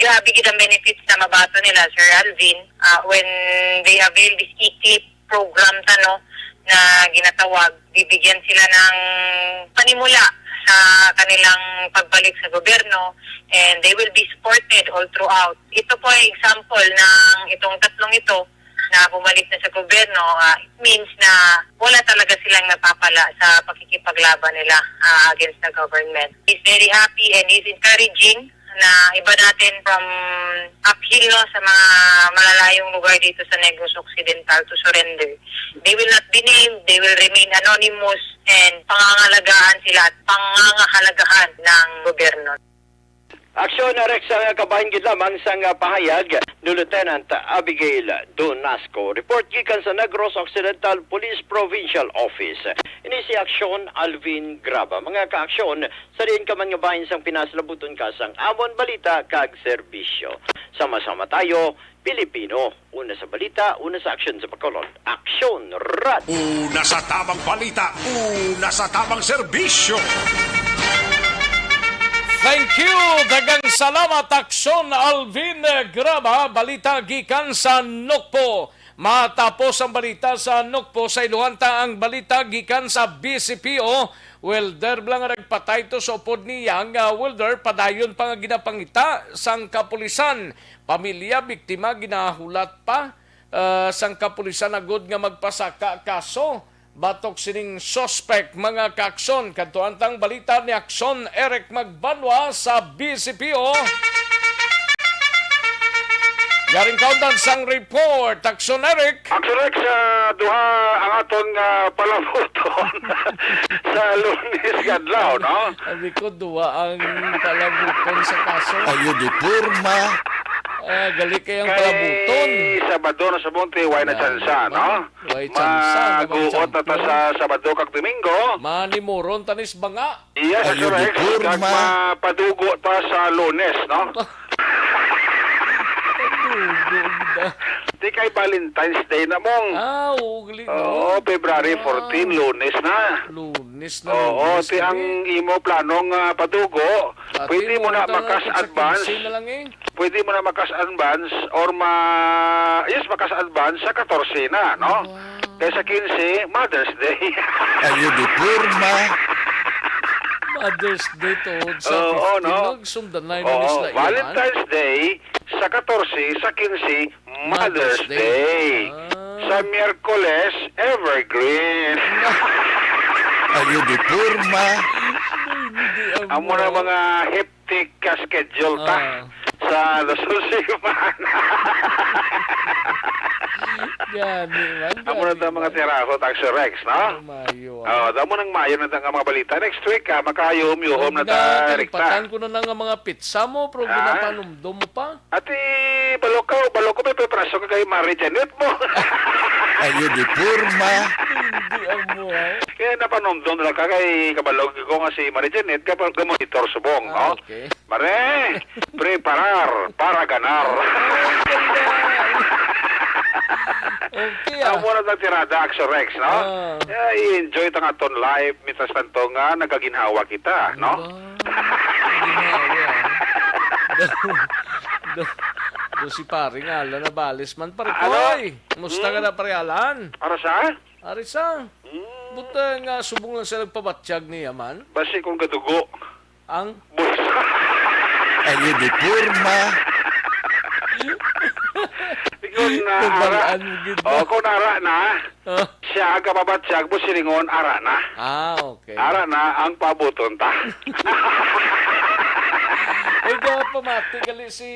grabe gid ang benefits na mabato nila, Sir Alvin, ah, when they avail this ECLIP program ta, no, na ginatawag. Bibigyan sila ng panimula sa kanilang pagbalik sa gobyerno, and they will be supported all throughout. Ito po ay example ng itong tatlong ito na bumalik na sa gobyerno. Ah, it means na wala talaga silang napapala sa pakikipaglaban nila, ah, against the government. He's very happy and he's encouraging na iba natin from uphill, no, sa mga malalayong lugar dito sa Negros Occidental to surrender. They will not be named, they will remain anonymous, and pangangalagaan sila at pangangahalagahan ng gobyerno. Aksyon, Rex, ang kabahin gid lamang sang pahayag ni Lieutenant Abigail Donasco. Report gikan sa Negros Occidental Police Provincial Office. Ini si Aksyon Alvin Graba. Mga kaaksyon, sa diin ka man nga bahin sang Pinas, labuton ka sang amon balita kag serbisyo. Sama-sama tayo, Pilipino. Una sa balita, una sa aksyon sa Bacolod. Aksyon Radyo. Una sa tamang balita, una sa tamang serbisyo. Thank you. Daghang salamat, Aksyon Alvin Graba. Balita gikan sa Nokpo. Matapos ang balita sa Nokpo, sa iluhan ta ang balita gikan sa B C P O. Welder bala nga nagpatay to sa upod niya nga welder, padayon pa nga ginapangita sang kapulisan. Pamilya biktima ginahulat pa, ah, sang kapulisan agod nga magpasaka kaso batok sining suspek, mga kaaksyon. Kadtuan tang balita ni Aksyon Eric Magbanwa sa B C P O. Yaring kaundan sang report, Aksyon Eric. Aksyon Eric, sa duha ang aton nga palabuton sa Lunes nga adlaw, no? Sabi ko, duha ang palabuton sa kaso. Ayo di porma. Ah, gali kay ang palabuton. Kay Sabado na sa Monte, why na tsansa, no? Why tsansa nga Maguot na ta sa Sabado kag Domingo. Manimuron tanis banga. Yes, Ayo, correct. Di porma. Kag mapadugo ta sa Lunes, no? Padugo gid, ah. Di kay Valentine's Day na, mong. Ah, oo, gali, no? Oo, February fourteen, Lunes na. Lunes na, Oo, Lunes ti na, ang eh. Imo planong, ah, padugo. Pwede mo na makas advance. Pwede mo na makas advance or ma-, yes, makas advance sa katorse na, no? Wow. Kay sa kinse, Mother's Day. Ayo di porma. Mother's Day to sa Oo, fifteen, no? Nagsundan na yun Oo, isla iyan. Valentine's Day, sa katorse, sa kinse, Mother's Mother's Day. Day. Ah. Sa Miyerkules, Evergreen. Ayo di porma. Hindi ang Amo na mga hectic ka schedule ta Ah. sa Luzon City. Gani man, Amo na gani ta mga man. Tiraso, Taxi Rex, no? Ang mayo, Oh, ah. Damo nang mayo na ta nga mga balita. Next week, ah, makayuhom-yuhom na ta, Rekta. Kalipatan ko na na nga mga pizza mo, pero Ah? Ginapanumdom mo pa. Ati, balo ka, balo ko, may pepraso ka kay Mari Janet mo. Ayo di porma. Hindi ang buhay. Kaya napanumdom na ka kay kabalo ko nga si Mari Janet, ka-, ka-monitor subong, Ah, no? okay. Mare, preparar para ganar. Okay, ah. Amo na ang tirada, Axorex, no? Ah. Eh, i-enjoy ta nga aton life, mientras tanto nga nagaginhawa kita, no? Diba? Ginhawa, ah. Do, do, do si pare nga, ala na balis man, pare Ano? Koy. Musta ka Hmm? na, pare Alan? Para sa? Ari sa. Hmm. Buta nga subong lang siya nagpabatyag niya man. Basi kung gadugo. Ang Bulsa. Ayo di porma. Di ko na ara. Nabalaan mo gid na. Oh, kung ara na, Oh. siya ang kapabatyag mo, silingon, ara na. Ah, okay. Ara na ang pabuton ta. Ay, di, pamati gali si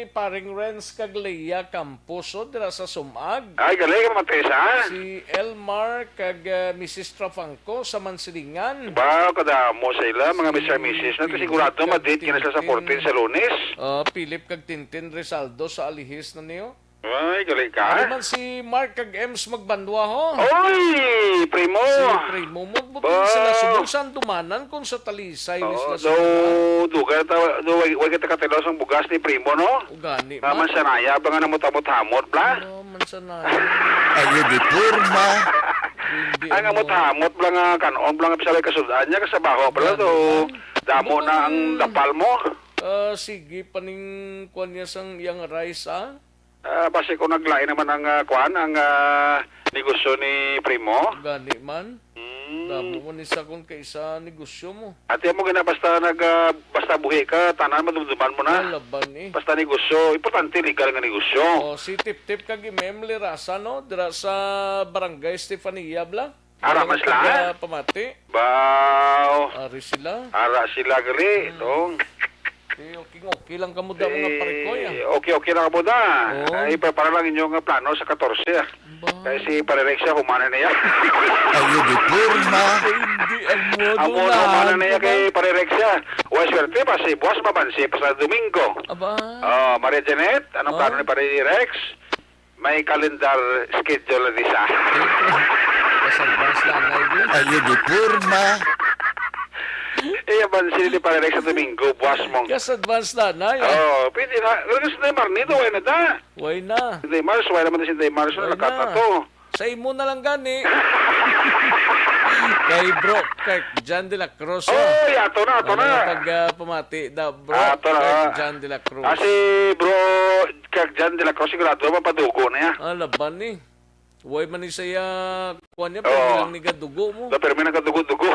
Paring Renz kag Leia Camposo dira sa Sumag. Ay, gali ka, Matisa. Si Elmar kag, ah, Missus Trafangco sa Mansilingan. Ba, kadamo sa ila, mga Si Mister and Missus na to. Philip Sigurado, kag madate ka na sila sa Tintin. fourteen sa Lunes. Ah, Philip kag Tintin Rizaldo sa Alihis na niyo. Ay, gali ka. Ano man si Mark kag Ems Magbanwa, ho? Oy, primo. Si primo mo, buti Ba? sila subong sa Andumanan kung sa Talisay ni Oo, sila do, subong, ha? Dugay ta, do, way, way kita katilaw sang bugas ni primo, no? Ugani Nga man. Mansanaya ba nga namut-amot-hamot, bla? Oh, mansanaya. Ayo di porma. Hindi Ang ano. Amot-hamot, bla, nga kanon, bla, nga bisag may kasud-an niya, kasabaho, bla, Ugani do, man. damo Ano na ang bang, dapal mo. ah, sige, paning kuwan niya sang iyang rice, ah? Ah, basi kung naglain naman ang, ah, kuan, ang, ah, negosyo ni Primo. Gani man. Hmm. Damo man isa kon kaisa negosyo mo. Ati mo gina basta nag, ah, basta buhi ka, tanan madumduman mo na. Laban eh. Basta negosyo, importante legal nga negosyo. Oh, si Tip-Tip kag Mem Lirasa, no? Dira sa Barangay Stefania, bla? Ara Mga man sila? taga Pamati. Baw. Ari sila. Ara sila gali, Hmm. dong. Eh, okay, okay lang kamo da, mga Eh, pare ko, ya. okay, okay lang kamo da. Oo. Ay, prepara lang inyo nga plano sa katorse, ah. Ba? Kay si Pare Rex siya, humana niya. Ayo di porma. Hindi, ang modo Amo na, na, humana ano niya ba? kay Pare Rex siya. Wa swerte ba si buwas mabansi pa sa Domingo? Aba. Oh, Maria Janet, anong Oh. plano ni Pare Rex? May calendar schedule na di sa. Siyempre. Mas advance lang, ay, yun. Ayo di porma. Iya, ban sila di Pare Rex sa Domingo, buwas mo. Kas advance na, na, ya. Oh, pwede na. Pero sa Sunday, Marni, to, why na da? Why na? Sunday, Mars, why naman na Sunday, Mars, Why nakat na na? to. Sa imo na lang gani. Kay Bro Kirk John de la Cruz, oh. Oh, ya, ato na, ato Ano na. nga pag, ah, pamati da, Bro Ato na. Kirk John de la Cruz? Ah, si Bro Kirk John de la Cruz, sigurado, mapadugo na ya. Ah, laban ni. Way man ni saya, kuwan niya, Oo. pero lang ni gadugo mo. No, pero may nagadugo-dugo.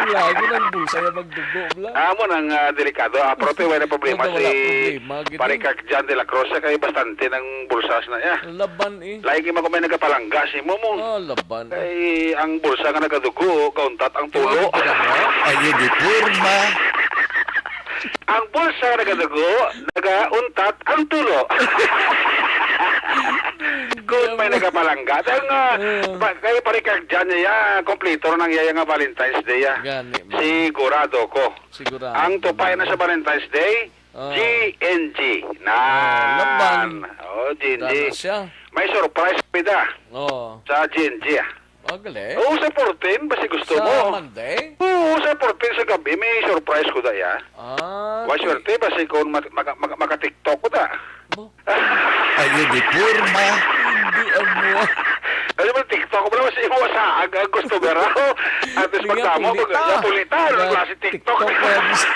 Lagi ng bulsa yung magdugo, bla. Amo nang, ah, delikado. Ah, pero ito, wala problema Wala si problema, gid Pare eh. Kirk John de la Cruz, kay bastante ng bulsas na iya. Laban eh. Lain kay man kung may nagapalangga si mo mo. Ah, laban. Kay ang bulsa nga nagadugo, kauntat ang tulo. Grabe ka naman. Ayo di porma. Ang bulsa nga nagadugo, nagauntat ang tulo. Kung may nagapalangga. Ang, ah, Ah. pa-, kay Pare Kirk John niya, kompleto na ang iya nga Valentine's Day, ah. Gani, man. Sigurado ko. Sigurado. Ang tupay na sa Valentine's Day, Ah. G N G. Ah, laban. Nan. Oh, G N G. Dala siya. May surprise pida Oh. sa G N G, ah. Ah, gali. Oo, sa fourteen, basi gusto Sa mo. Monday? Oo, sa fourteen sa gabi, may surprise ko da, ya. Ah, Wa okay. swerte, basi kung mag-, mag-, mag-, maka-TikTok ko da. Bo. Ayo di porma. Hindi, amo. Alam mo, TikTok mo lang, basi mo sa ag-, ang gusto garaw. At least Hindi nga, magdamo, pulita. mag-, ya, pulita, ang Nga, klase TikTok. TikTok na, bis-,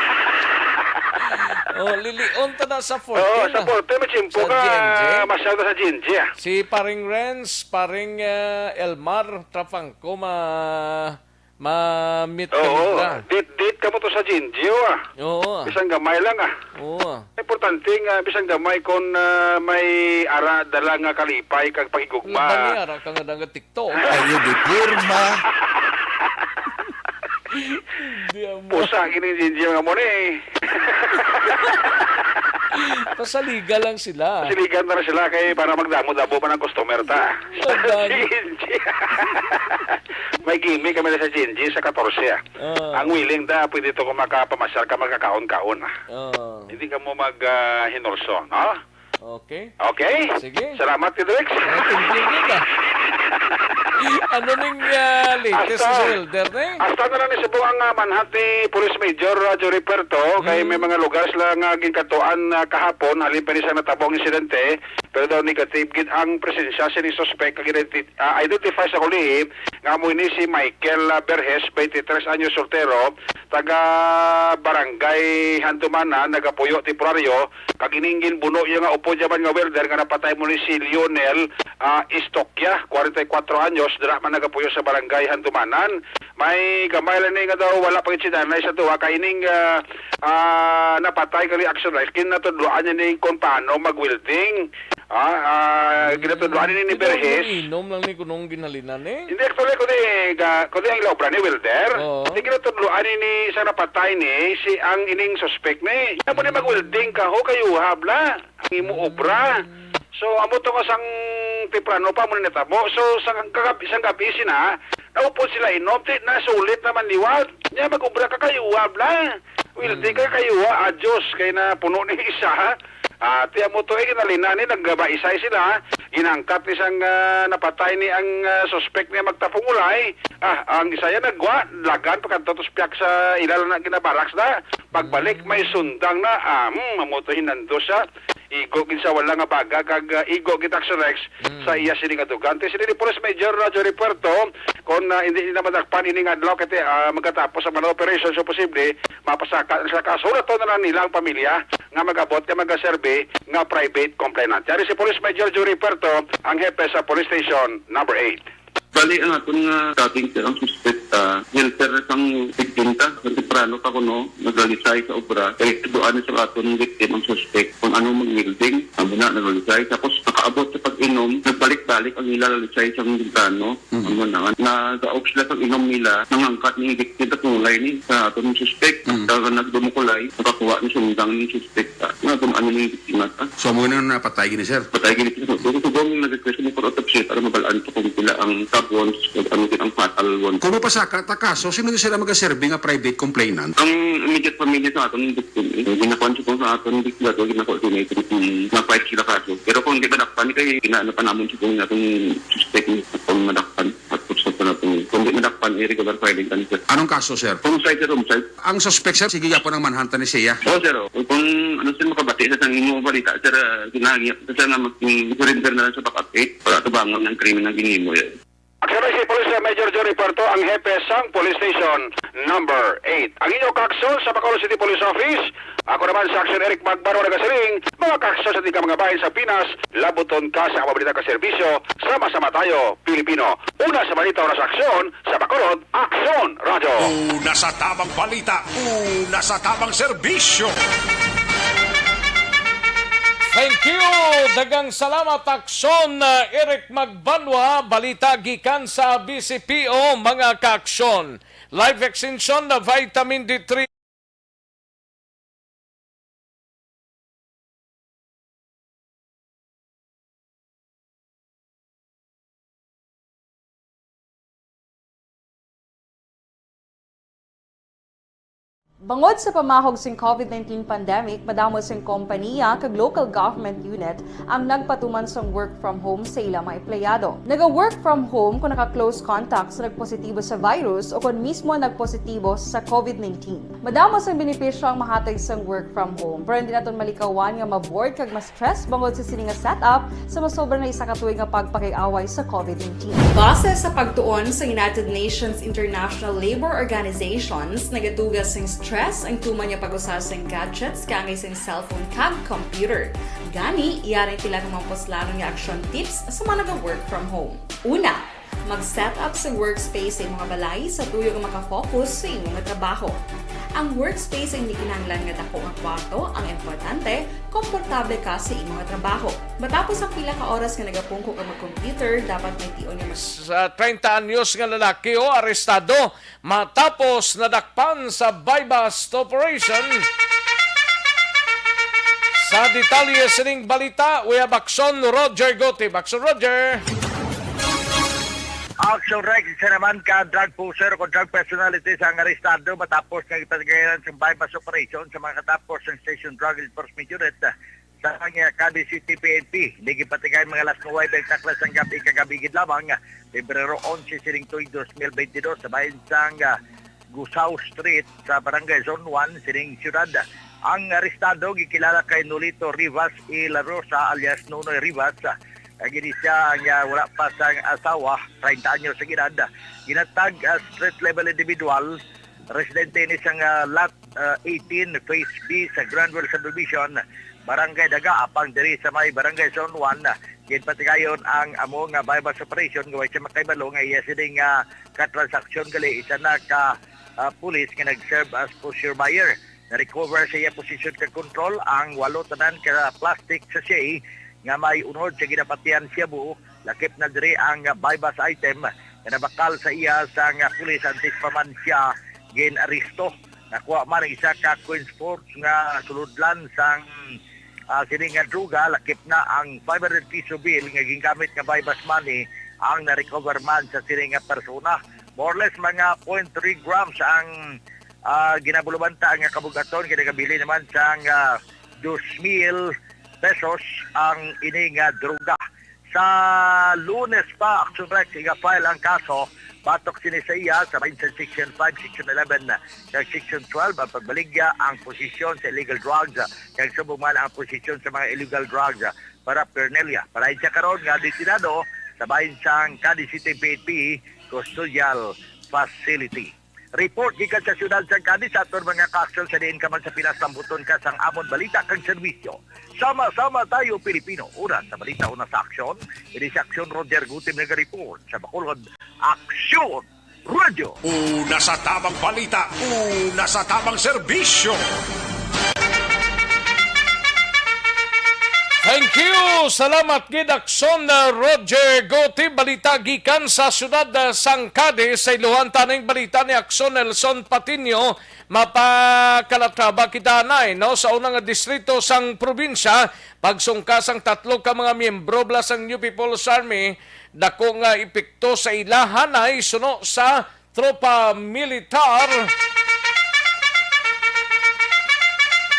Oh, lilion ta na sa fourteen, Oo, sa ah. fourteen, may tiyempo Sa ka, G N G? masyado sa G N G, ah. Si Paring Renz, Paring, ah, Elmar, Trafangco, ma-, ma-meet kami Oo, nila. date, date kamo to sa G N G, oh, ah. Oo, ah. Bisan gamay lang, ah. Oo, ah. Importante nga, bisan gamay, kung, ah, may ara, dala nga kalipay, kag pakigugma. Laban ni ara ka nga nagatik-, To. Ayo di porma. Hindi, amo. Pusa, gini, G N G nga mo ni. Pasaliga lang sila. Pasaligan na sila kay para magdamo-damo pa ng customer ta. Sa G N G. May gimmick kami na sa G N G sa katorse, ah. Ah. Ang willing da, pwede to kung makapamasyal ka, magkakaon-kaon, ah. Ah. Hindi ka mo mag, ah, hinurso, no? Okay. Okay? Sige. Salamat, Idrex. Thank you, Gita. Ano ning, ah, latest sa welder, ne? Hasta na lang ni Cebu ang, ah, manhunt ni Police Major, ah, Jory Puerto, kay may mga lugar sila nga ginkadtuan, ah, kahapon, halin pa ni sa natabo ang insidente, pero daw negative gid ang presensya sini suspek nga gina-identi-, ah, identify sa kulihi nga amo ini si Michael, ah, Berhes, twenty-three anyos, soltero, taga Barangay Handumanan, nagapuyo temporaryo, kag ining ginbuno iya nga upod yaman nga welder nga napatay mo ni si Lionel, ah, Istokya, forty-four anyos, dira man nagapuyo sa Barangay Handumanan. May gamay lang ni nga daw wala pa gid sinanay sa duha, kay ining, ah, ah, napatay kay Action Rice, kinatudloan niya ni kung paano mag-welding. Ah, ah, ginatudloan ni, ni Berhes. Inom lang ni kunong ginhalinan, eh. Hindi, actually, kundi, ga-, kundi ang ila obra ni welder. Oo. Hindi ginatudloan ni, ni sa napatay ni, si ang ining suspect ni. Amo ni mag-welding ka, ho, kayo habla. Ang imo obra. So, amo to nga sang temprano pa mo ni natabo. So, sang kagabi, sang gabi sina, naupod sila inom, ti, nasulit naman liwat. Niya mag-obra ka, kayo habla. Welding ka, kayo, ah, adyos, kay na puno ni isa. Ah, tiyan mo to, eh, ginalina ni, nagbaisay sila, ginangkat ni sang, ah, napatay ni ang, ah, suspek niya magtapong ulay. Ah, ang isa yan nagwa, lagan pa kadto, tos piyak sa ilal na ginabaraks na. Pagbalik, may sundang na, ah, hmm, amo to hinando siya. Igo gid sa wala nga baga, kag, ah, igo gid Action Rex sa iya sini nga dugante. Sini ni Police Major Roger Puerto, kung, ah, hindi na madakpan ini nga adlaw, kay, ah, magkatapos ang mga operasyon, so posible, mapasaka sa kaso. Ito na lang nila ang pamilya nga mag-abot nga magaserbi nga private complainant. Yari si Police Major Jory Puerto, ang hepe sa Police Station Number eight. Bali, ang aton nga stabbing, sir, ang suspect, ah, helper sang biktima, sa temprano pa kuno, naglalisay sa obra. Kay duan sa aton victim ang suspect kung ano mag-welding. Amo na, naglalisay. Tapos, nakaabot sa pag-inom, nagbalik-balik ang ila lalisay sa temprano. Mm. Amo na nga, nagaog sila sa inom nila, nangangkat ni Victor Katulay ni sa aton suspect. Mm. Kaya nagdumukulay, nakakuha ni sundang ni suspect, ah, nga kung ano ni biktima, ah. So, amo na napatay gini, sir? Patay gini, sir. So, so, kung nag-request ni for autopsy para mabalaan ko kung pila ang stab wounds, kung ano din ang fatal wounds. Kung mapasaka ta kaso, sino di sila magaserbi nga private complainant? Ang immediate family sa aton victim, eh, ginakuan siya kung sa aton victim, ato ginakuha din, eh, kung na-file sila kaso. Pero kung di madakpan, kay ginaano pa namon siya kung atong suspect ni kung madakpan. At gusto ko na po. Kung di madakpan, i-regular filing kami, sir. Anong kaso, sir? Homicide, sir, homicide. Ang suspect, sir, sige gyapon ang manhunt ni siya. Oo, sir, oh. Kung ano, sir, makabati sa sang imo balita, sir, ah, ginahangyo, sir, nga mag-, mm, surrender na lang sa backup eight para tubangon ang krimen nga ginhimo, eh. Action Vice Police Major Jory Puerto, ang hepe sang Police Station Number eight. Ang inyo kaakson sa Bacolod City Police Office, ako naman sa Action Eric Magbanwa nagasiling, mga kaakson sa tingka mga bahin sa Pinas, labuton ka sa mga balita ka serbisyo, sama-sama tayo, Pilipino. Una sa balita, una sa aksyon, sa Bacolod, Aksyon Radyo. Una sa tamang balita, una sa tamang serbisyo. Thank you. Daghang salamat, Aksyon, uh, Eric Magbanwa. Balita gikan sa B C P O, mga kaaksyon. Life Extension na Vitamin D three. Bangod sa pamahog sing COVID nineteen pandemic, madamo sing kompaniya kag local government unit ang nagpatuman sang work from home sa ila mga empleyado. Naga-work from home kon naka-close contact sa nagpositibo sa virus o kon mismo nagpositibo sa COVID nineteen. Madamo sang benepisyo ang mahatag sang work from home, pero hindi naton malikawan nga ma-bored kag ma-stress bangod sa sini nga setup sa masobra na isa ka tuig nga pagpakig-away sa COVID nineteen. Base sa pagtuon sa United Nations International Labour Organizations, nagaduga sing stress ang tuman nga pag-usa sing gadgets kaangay sing cellphone kag computer. Gani, yari pila ka mga puslanon nga action tips sa mga naga-work from home. Una, mag-set up sa workspace sa imong balay sa tuyo nga maka-focus sa imong trabaho. Ang workspace ay hindi kinahanglan nga dako nga kwarto ang importante, komportable ka sa imong trabaho. Matapos ang pila ka oras nga nagapungko ka mag-computer, dapat may tion nga mag- Sa treinta anyos nga lalaki, oh, arestado matapos nadakpan sa buy-bust operation. Sa detalye sining balita, we have Aksyon Roger Gotib. Aksyon Roger. Action Rex, isa naman ka drug pusher o drug personality sa ang arestado matapos nga ipatigayon sa buy-bust operation sa mga ka-task force ng Station Drug Enforcement Unit, ah, sa, ah, Cadiz City P N P. Nagipatigayon mga alas nuwebe ang takna sang gab-i kagabi gid lamang, Pebrero onse sining tuig dos mil bentidós, sa bahin sang, ah, Gusao Street sa Barangay Zone one sining siyudad. Ang arestado gikilala kay Nolito Rivas y La Rosa alias Nonoy Rivas. Ang ini siya nga wala pa sang asawa, treinta anyos ang edad. Ginatag, ah, street level individual, residente ni sang, ah, Lot, ah, eighteen, Phase B sa Granville Subdivision, Barangay Daga, apang diri sa may Barangay Zone one, ah, ginpatigayon ang amo nga buy-bust operation nga way siya makahibalo nga iya sini nga katransaksyon gali isa na ka, ah, pulis nga nag-serve as poseur buyer. Na-recover sa iya posisyon kag kontrol ang walo tanan ka plastic sachet nga may unod sa ginapatihan shabu. Lakip na diri ang buy-bust item nga nabakal sa iya sang pulis antes pa man siya gin-aresto. Nakuha man ang isa ka coin purse nga sulodlan sang, ah, sini nga droga, lakip na ang five hundred piso bill nga gingamit nga buy-bust money ang na-recover man sa sini nga persona. More or less mga point three grams ang, ah, ginabulubanta nga kabug-aton, kay nagabilin naman sang, ah, dos mil pesos ang ini nga droga. Sa Lunes pa, Action Rex, iga-file ang kaso batok sini sa iya sa bahin sa Section five, Section eleven, kag Section twelve ang pagbaligya ang posesyon sa illegal drugs, kag subong man ang posesyon sa mga illegal drugs, paraphernalia. Parahin siya karon nga detenado sa bahin sang Cadiz City P N P Custodial Facility. Report gikan sa siyudad sa Cadiz, sa aton mga ka-aksyon, sa diin ka man sa Pinas, lambuton ka sang amon balita kag serbisyo. Sama-sama tayo, Pilipino. Una sa balita, una sa aksyon. Ini si Aksyon Roger Gutim naga-report sa Bacolod. Aksyon Radio. Una sa tamang balita, una sa tamang serbisyo. Thank you. Salamat gid, Akson, uh, Roger Goti. Balita gikan sa siyudad, uh, sang Cadiz. Sa iluhan taning balita ni Akson Nelson Patiño. Mapakalatraba kita anay, no, sa una nga distrito sang probinsya, pagsungka sang tatlo ka mga miyembro bala sang New People's Army, dako nga epekto sa ilahan ay suno sa tropa militar.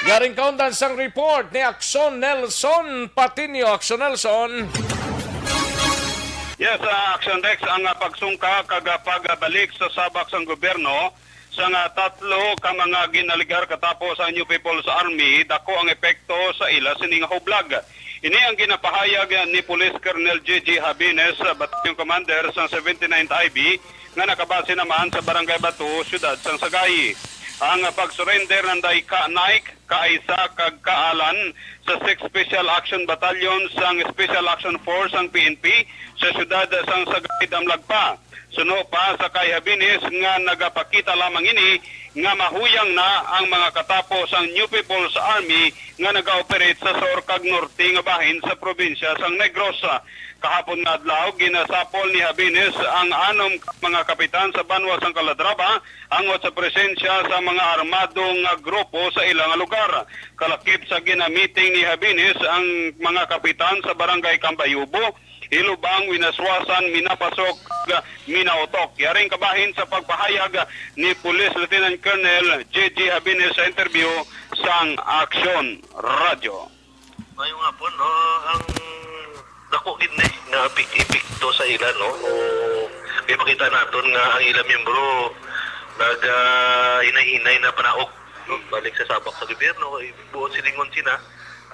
Yaring kaundan sang report ni Akson Nelson Patiño. Akson Nelson. Yes, ah, Action Rex, ang, ah, pagsungka kag, ah, pagbalik sa sabak sang gobyerno sang, ah, tatlo ka mga ginaligar katapo sa New People's Army, dako ang epekto sa ila sining hublag. Ini ang ginapahayag ni Police Colonel J J Habines, ah, Battalion Commander sang seventy-ninth I B, nga nakabase naman sa Barangay Bato, Siyudad sang Sagay. Ang pagsurrender nanday ka Nike, ka Aisa, kag ka Alan sa Sixth Special Action Battalion sang Special Action Force sang P N P sa siyudad sang Sagay, damlag pa. Suno pa sa kay Habines nga nagapakita lamang ini nga mahuyang na ang mga katapo sang New People's Army nga naga-operate sa sur kag norte nga bahin sa probinsya sang Negros. Kahapon nga adlaw, ginasapol ni Habines ang anom ka mga kapitan sa banwa sang Calatrava angot sa presensya sa mga armado nga grupo sa ila nga lugar. Kalakip sa ginamiting ni Habines ang mga kapitan sa Barangay Cambayubo, Ilubang, Winaswasan, Minapasok, kag Minautok. Yaring kabahin sa pagpahayag ni Police Lieutenant Colonel J J Habines sa interview sang Aksyon Radyo. Maayong hapon, no? Ang dako gid ni nga epek-, epekto sa ila, no? O, kay makita naton nga ang ila miyembro nag, ah, hinay-hinay na panaog, no? Balik sa sabak sa gobyerno, kay buot silingon sina,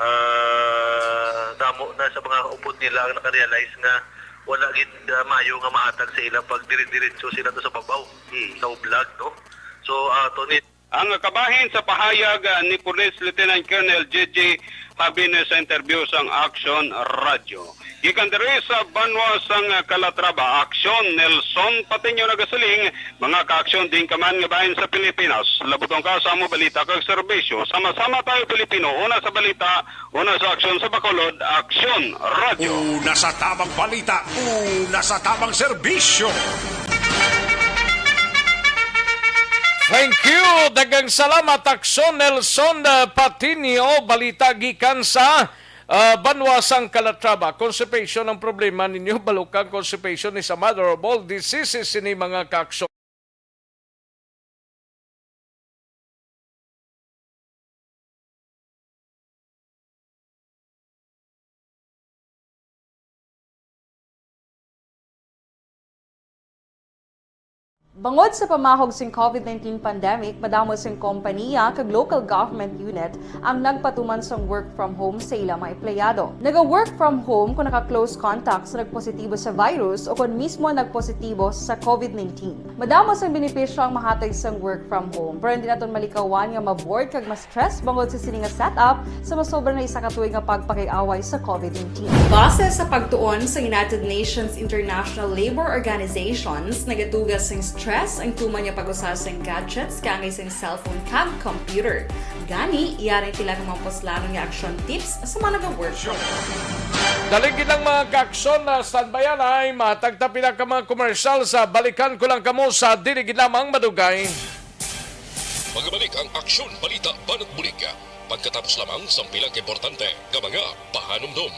ah, damo na sa mga upod nila ang nakarealize nga wala gid, ah, maayo nga mahatag sa ila pag dire-diretso sila to sa babaw, hmm, sa ublag, no? So, ato ni Ang kabahin sa pahayag, ah, ni Police Lieutenant Colonel J J Habines sa interview sang Action Radyo. Gikan diri sa banwa sang Calatrava, Aksyon, Nelson Patiño nagasiling, mga ka-aksyon, diin ka man nga bahin sa Pilipinas, labuton ka sa amo balita kag serbisyo. Sama-sama tayo, Pilipino, una sa balita, una sa aksyon sa Bacolod, Aksyon Radyo. Una sa tamang balita, una sa tamang serbisyo. Thank you. Daghang salamat, Aksyon Nelson, uh, Patiño. Balita gikan sa, uh, banwa sang Calatrava. Constipation ang problema ninyo. Balukang constipation is a mother of all diseases, sini mga ka-aksyon. Bangod sa pamahog sing COVID nineteen pandemic, madamo sing kompaniya kag local government unit ang nagpatuman sang work from home sa ila mga empleyado. Naga-work from home kon naka-close contact sa nagpositibo sa virus o kon mismo nagpositibo sa COVID nineteen. Madamo sang benepisyo ang mahatag sang work from home, pero hindi naton malikawan nga ma-bored kag ma-stress bangod sa sini nga setup sa masobra na isa ka tuig nga pagpakig-away sa COVID nineteen. Base sa pagtuon sa United Nations International Labour Organizations, nagatuga sing stress ang tuman nga pag-usa sing gadgets kaangay sing cellphone kag computer. Gani, yari ang pila ka mga puslanon nga action tips sa mga naga-work from home. Dali gid lang, mga ka-aksyon, na standby anay, matag ta pila ka mga komersyal sa balikan ko lang kamo sa dili gid lamang madugay. Magabalik ang Aksyon, Balita, Banat Bulig pagkatapos lamang sang pila ka importante nga mga pahanumdom.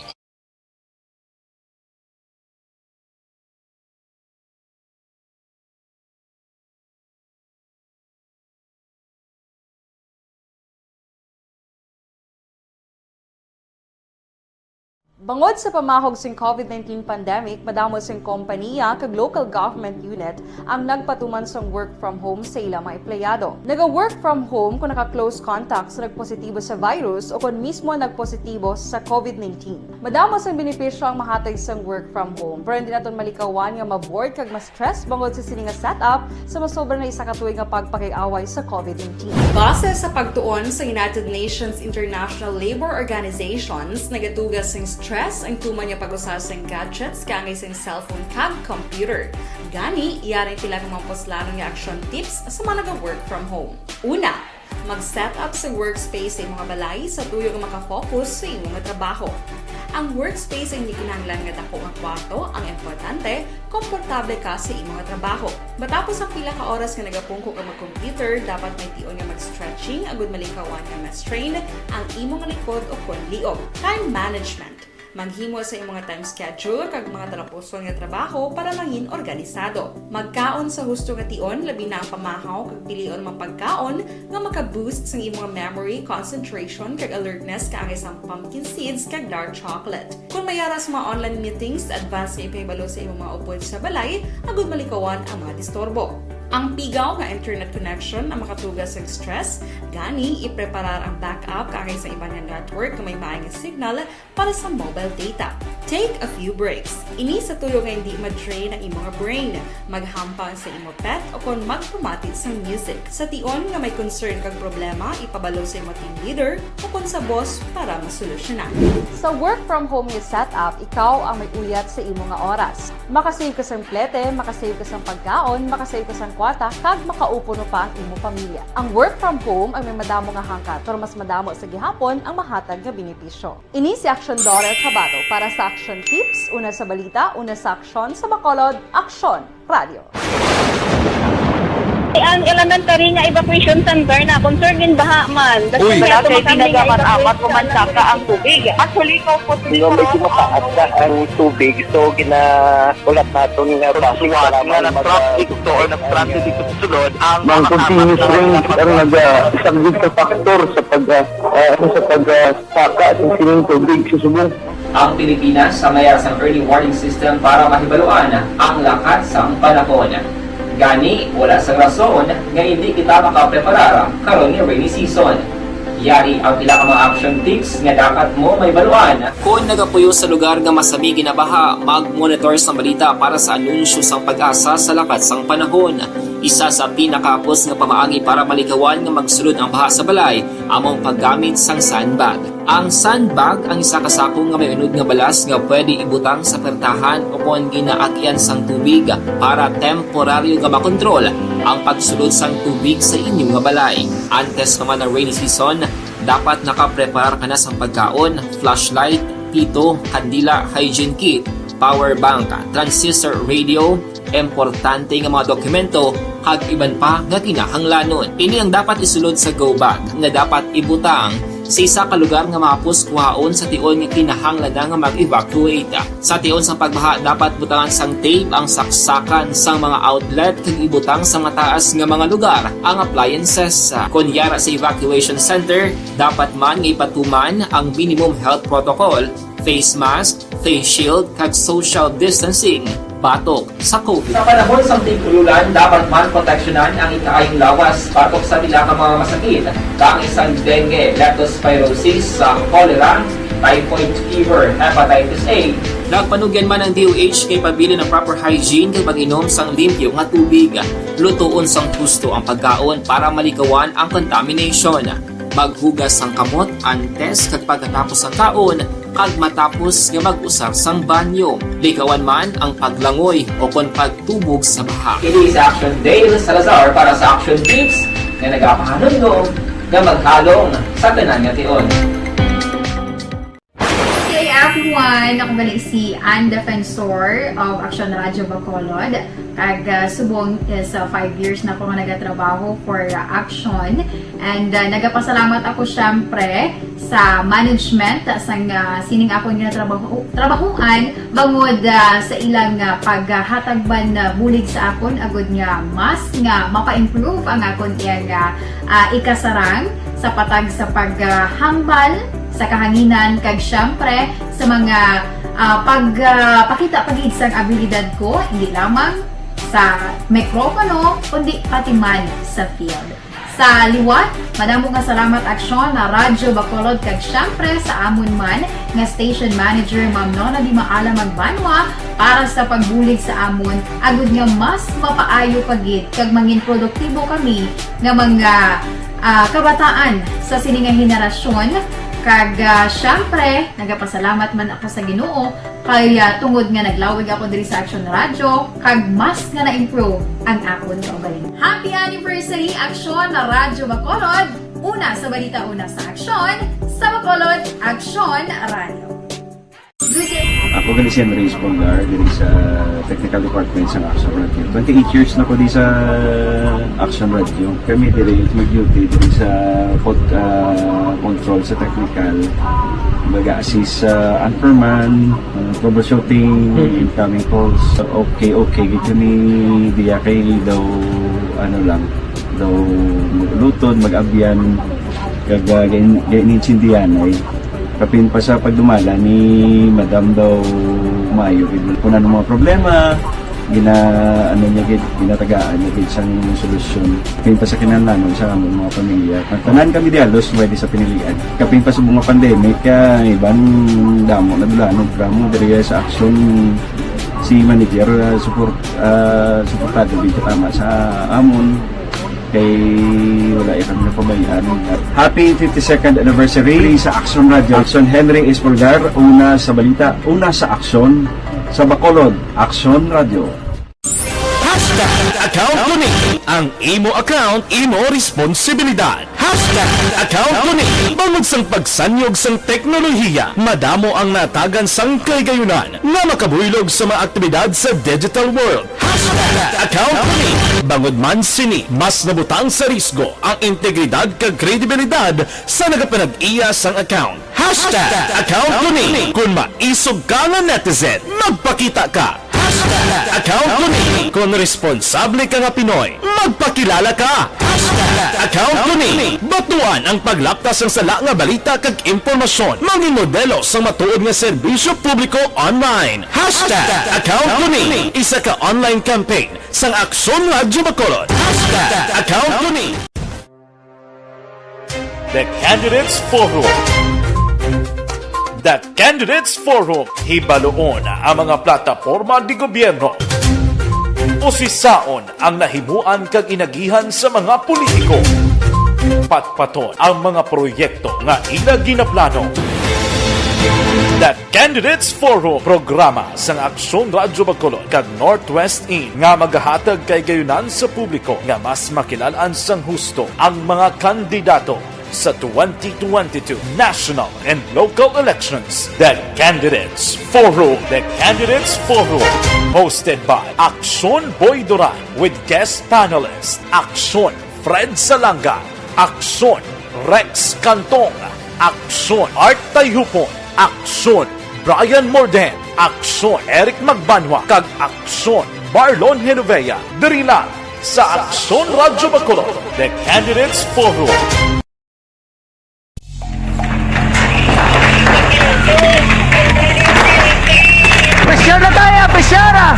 Bangod sa pamahog sing COVID nineteen pandemic, madamo sing kompaniya kag local government unit ang nagpatuman sang work from home sa ila mga empleyado. Naga-work from home kon naka-close contact sa nagpositibo sa virus o kon mismo nagpositibo sa COVID nineteen. Madamo sang benepisyo ang mahatag sang work from home, pero hindi naton malikawan nga ma-bored kag ma-stress bangod sa sini nga setup sa masobra na isa ka tuig nga pagpakig-away sa COVID nineteen. Base sa pagtuon sa United Nations International Labour Organizations, nagatuga sing stress ang tuman nga pag-usa sing gadgets kaangay sing cellphone kag computer. Gani, yari ang pila ka mga puslanon nga action tips sa mga naga-work from home. Una, mag-set up sa workspace sa imo nga balay sa tuyo nga makafocus sa imo nga trabaho. Ang workspace ay hindi kinahanglan nga dako nga kwarto ang importante, komportable ka sa imo nga trabaho. Matapos ang pila ka oras nga nagapungko ka mag-computer, dapat may tion nga mag-stretching agud malikawan nga ma-strain ang imo nga likod o kon liog. Time management. Maghimo sa imo nga time schedule kag mga talapuson nga trabaho para mangin organisado. Magkaon sa husto nga tion, labi na ang pamahaw kag pilion mga pagkaon nga maka-boost sang imo nga memory, concentration, kag alertness kaangay sang pumpkin seeds kag dark chocolate. Kon may ara sa mga online meetings, advance nga ipahibalo sa imo mga upod sa balay agud malikawan ang mga disturbo. Ang pigaw nga internet connection ang makatuga sa stress, gani ipreparar ang backup kaangay sa iban nga network nga may maay nga signal para sa mobile data. Take a few breaks. Ini sa tuyo nga hindi ma-drain ang imo nga brain. Maghampang sa imo pet o kon magpamati sang music. Sa tion nga may concern kag problema, ipabalo sa imo team leader o kon sa boss para masolusyonan. Sa work from home nga setup, ikaw ang may uyat sa imo nga oras. Makasave ka sang plete, makasave ka sang pagkaon, makasave ka sang kwarta, kag makaupo no pa ang imo pamilya. Ang work from home ay may madamo nga hangkat, pero mas madamo sa gihapon ang mahatag nga benepisyo. Ini si Action Daughter Cabato para sa Action Tips, una sa balita, una sa aksyon, sa Bacolod, Aksyon Radio. Ang elementary nga evacuation center na concern gin baha man. Uy. Wala kay tinaga man amat ko man saka ang tubig. Actually, ko po. Medyo mataas na ang tubig, so ginaulat naton nga basi nga nag-traffic to or nag-transit dito sa sulod ang mga continuous rain ang nag-, ah, isang big factor sa pag, ah, ah, sa pag, ah, saka sa sining tubig sa subong. Ang Pilipinas ang may sang early warning system para mahibaluan ang lakat sang panahon. Gani, wala sang rason nga hindi kita makapreparar karon nga rainy season. Yari ang pila ka mga action tips nga dapat mo mahibaluan. Kon nagapuyo sa lugar nga masami ginabaha, mag-monitor sang balita para sa anunsyo sang PAGASA sa lakat sang panahon. Isa sa pinakahapos nga pamaagi para malikawan nga magsulod ang baha sa balay amo ang paggamit sang sandbag. Ang sandbag ang isa ka sako nga may unod nga balas nga pwede ibutang sa pertahan o kon ginaagian sang tubig para temporaryo nga makontrol ang pagsulod sang tubig sa inyo nga balay. Antes pa man ang rainy season, dapat nakapreparar ka na sang pagkaon, flashlight, pito, kandila, hygiene kit, power bank, transistor radio, importante nga mga dokumento, kag iban pa nga kinahanglanon. Ini ang dapat isulod sa go bag nga dapat ibutang sa isa ka lugar nga mahapos kuhaon sa tion nga kinahanglan na nga mag-evacuate. Sa tion sang pagbaha, dapat butangan sang tape ang saksakan sang mga outlet kag ibutang sa mataas nga mga lugar ang appliances. Kon yara sa evacuation center, dapat man nga ipatuman ang minimum health protocol, face mask, face shield, kag social distancing. batok sa COVID. Sa panahon sang tig-ulan, dapat man proteksyonan ang ikaayong lawas batok sa pila ka mga masakit, kaangay sang dengue, leptospirosis, sa cholera, typhoid fever, hepatitis A. Nagpanugyan man ang D O H kay pabilin ang proper hygiene kag pag-inom sang limpyo nga tubig. Lutoon sang husto ang pagkaon para malikawan ang contamination. Maghugas sang kamot antes kag pagkatapos sang kaon, kag matapos nga mag-usar sang banyo. Likawan man ang paglangoy o kon pagtubog sa baha. Ini si Action Dale Salazar para sa Action Tips nga nagapahanumdom nga maghalong sa tanan nga tion. Hey everyone! Ako gali si Ann Defensor of Action Radio Bacolod. Kag ah, subong is ah, five years na ko nga nagatrabaho for ah, Action. And ah, nagapasalamat ako syempre sa management sang ah, sining akon nga trabaho, trabahuan bangod ah, sa ilang ah, paghatag man ah, bulig sa akon agud nga mas nga mapa-improve ang akon iyang ah, ah, ikasarang sa patag sa paghambal sa kahanginan kag syempre sa mga ah, pag ah, pakita pa gid sang abilidad ko, hindi lamang sa mikropono kundi pati man sa field. Sa liwat, madamo nga salamat Aksyon na Radyo Bacolod kag syempre sa amon man nga station manager Ma'am Nona Di Maala Magbanwa para sa pagbulig sa amon agud nga mas mapaayo pa gid kag mangin produktibo kami nga mga ah, kabataan sa sini nga henerasyon. Kag ah, syempre, nagapasalamat man ako sa Ginoo kay ah, tungod nga naglawig ako diri sa Action Radio kag mas nga na-improve ang akon kaugalingon. Happy anniversary Action Radio Bacolod! Una sa balita, una sa aksyon, sa Bacolod, Action Radio. Ako gali si Henry Espolgar diri sa technical department sa Action Radio. Twenty-eight years na ko di sa Action Radio. Kami diri mag-duty diri sa pod, ah, control sa technical. Mag-assist sa anchorman, ah, troubleshooting, incoming calls. Okay, okay. Gito ni diya kay daw, ano lang, daw mag-ulutod, mag-abyan, kag ah, gain- gainintindihan ay kapin pa sa pagdumala ni Madam daw maayo gid. Kung ano mga problema, gina ano niya gid, ginatagaan niya gid sang solusyon. Kapin pa sa kinahanglanon sa among mga pamilya. Ang tanan kami di halos pwede sa pinilian. Kapin pa sa mga pandemic, kay iban damo na dulanog kamo diri sa aksyon si manager ah, support ah, suportado gid katama sa amon. Kay wala ya kami napabayaan. Happy fifty-second anniversary sa Action Radio. Action Henry Espolgar, una sa balita, una sa aksyon, sa Bacolod, Action Radio. Hashtag account ko ni. Ang imo account, imo responsibilidad. Hashtag account ko ni. Bangod sang pagsanyog sang teknolohiya, madamo ang natagan sang kahigayonan nga makabuylog sa mga aktibidad sa digital world. Hashtag account ko ni. Bangod man sini, mas nabutang sa risgo ang integridad kag kredibilidad sa nagapanag-iya sang account. Hashtag account ko ni. Kung maisog ka nga netizen, magpakita ka. Hashtag account ko ni. Kung responsable ka nga Pinoy, magpakilala ka. Hashtag account ko ni. Batuan ang paglapta sang sala nga balita kag impormasyon. Mangin modelo sang matuod nga serbisyo publiko online. Hashtag account ko ni. Isa ka online campaign sang Aksyon Radyo Bacolod. Hashtag account ko ni. The Candidates Forum. The Candidates Forum. Hibaluon ang mga plataporma di gobyerno. Usisaon ang nahimuan kag inagihan sa mga politiko. Patpaton ang mga proyekto nga ila ginaplano. The Candidates Forum, programa sang Aksyon Radyo Bacolod kag Northwest In nga magahatag kahigayonan sa publiko nga mas makilal-an sang husto ang mga kandidato sa twenty twenty-two national and local elections. The Candidates Forum. The Candidates Forum, hosted by Aksyon Boy Duran with guest panelist Aksyon Fred Salanga, Aksyon Rex Cantong, Aksyon Art Tayhupon, Aksyon Brian Morden, Aksyon Eric Magbanwa, kag Aksyon Marlon Genovea, diri lang sa Aksyon Radyo Bacolod. The Candidates Forum. Pressure na tayo, pressure ah!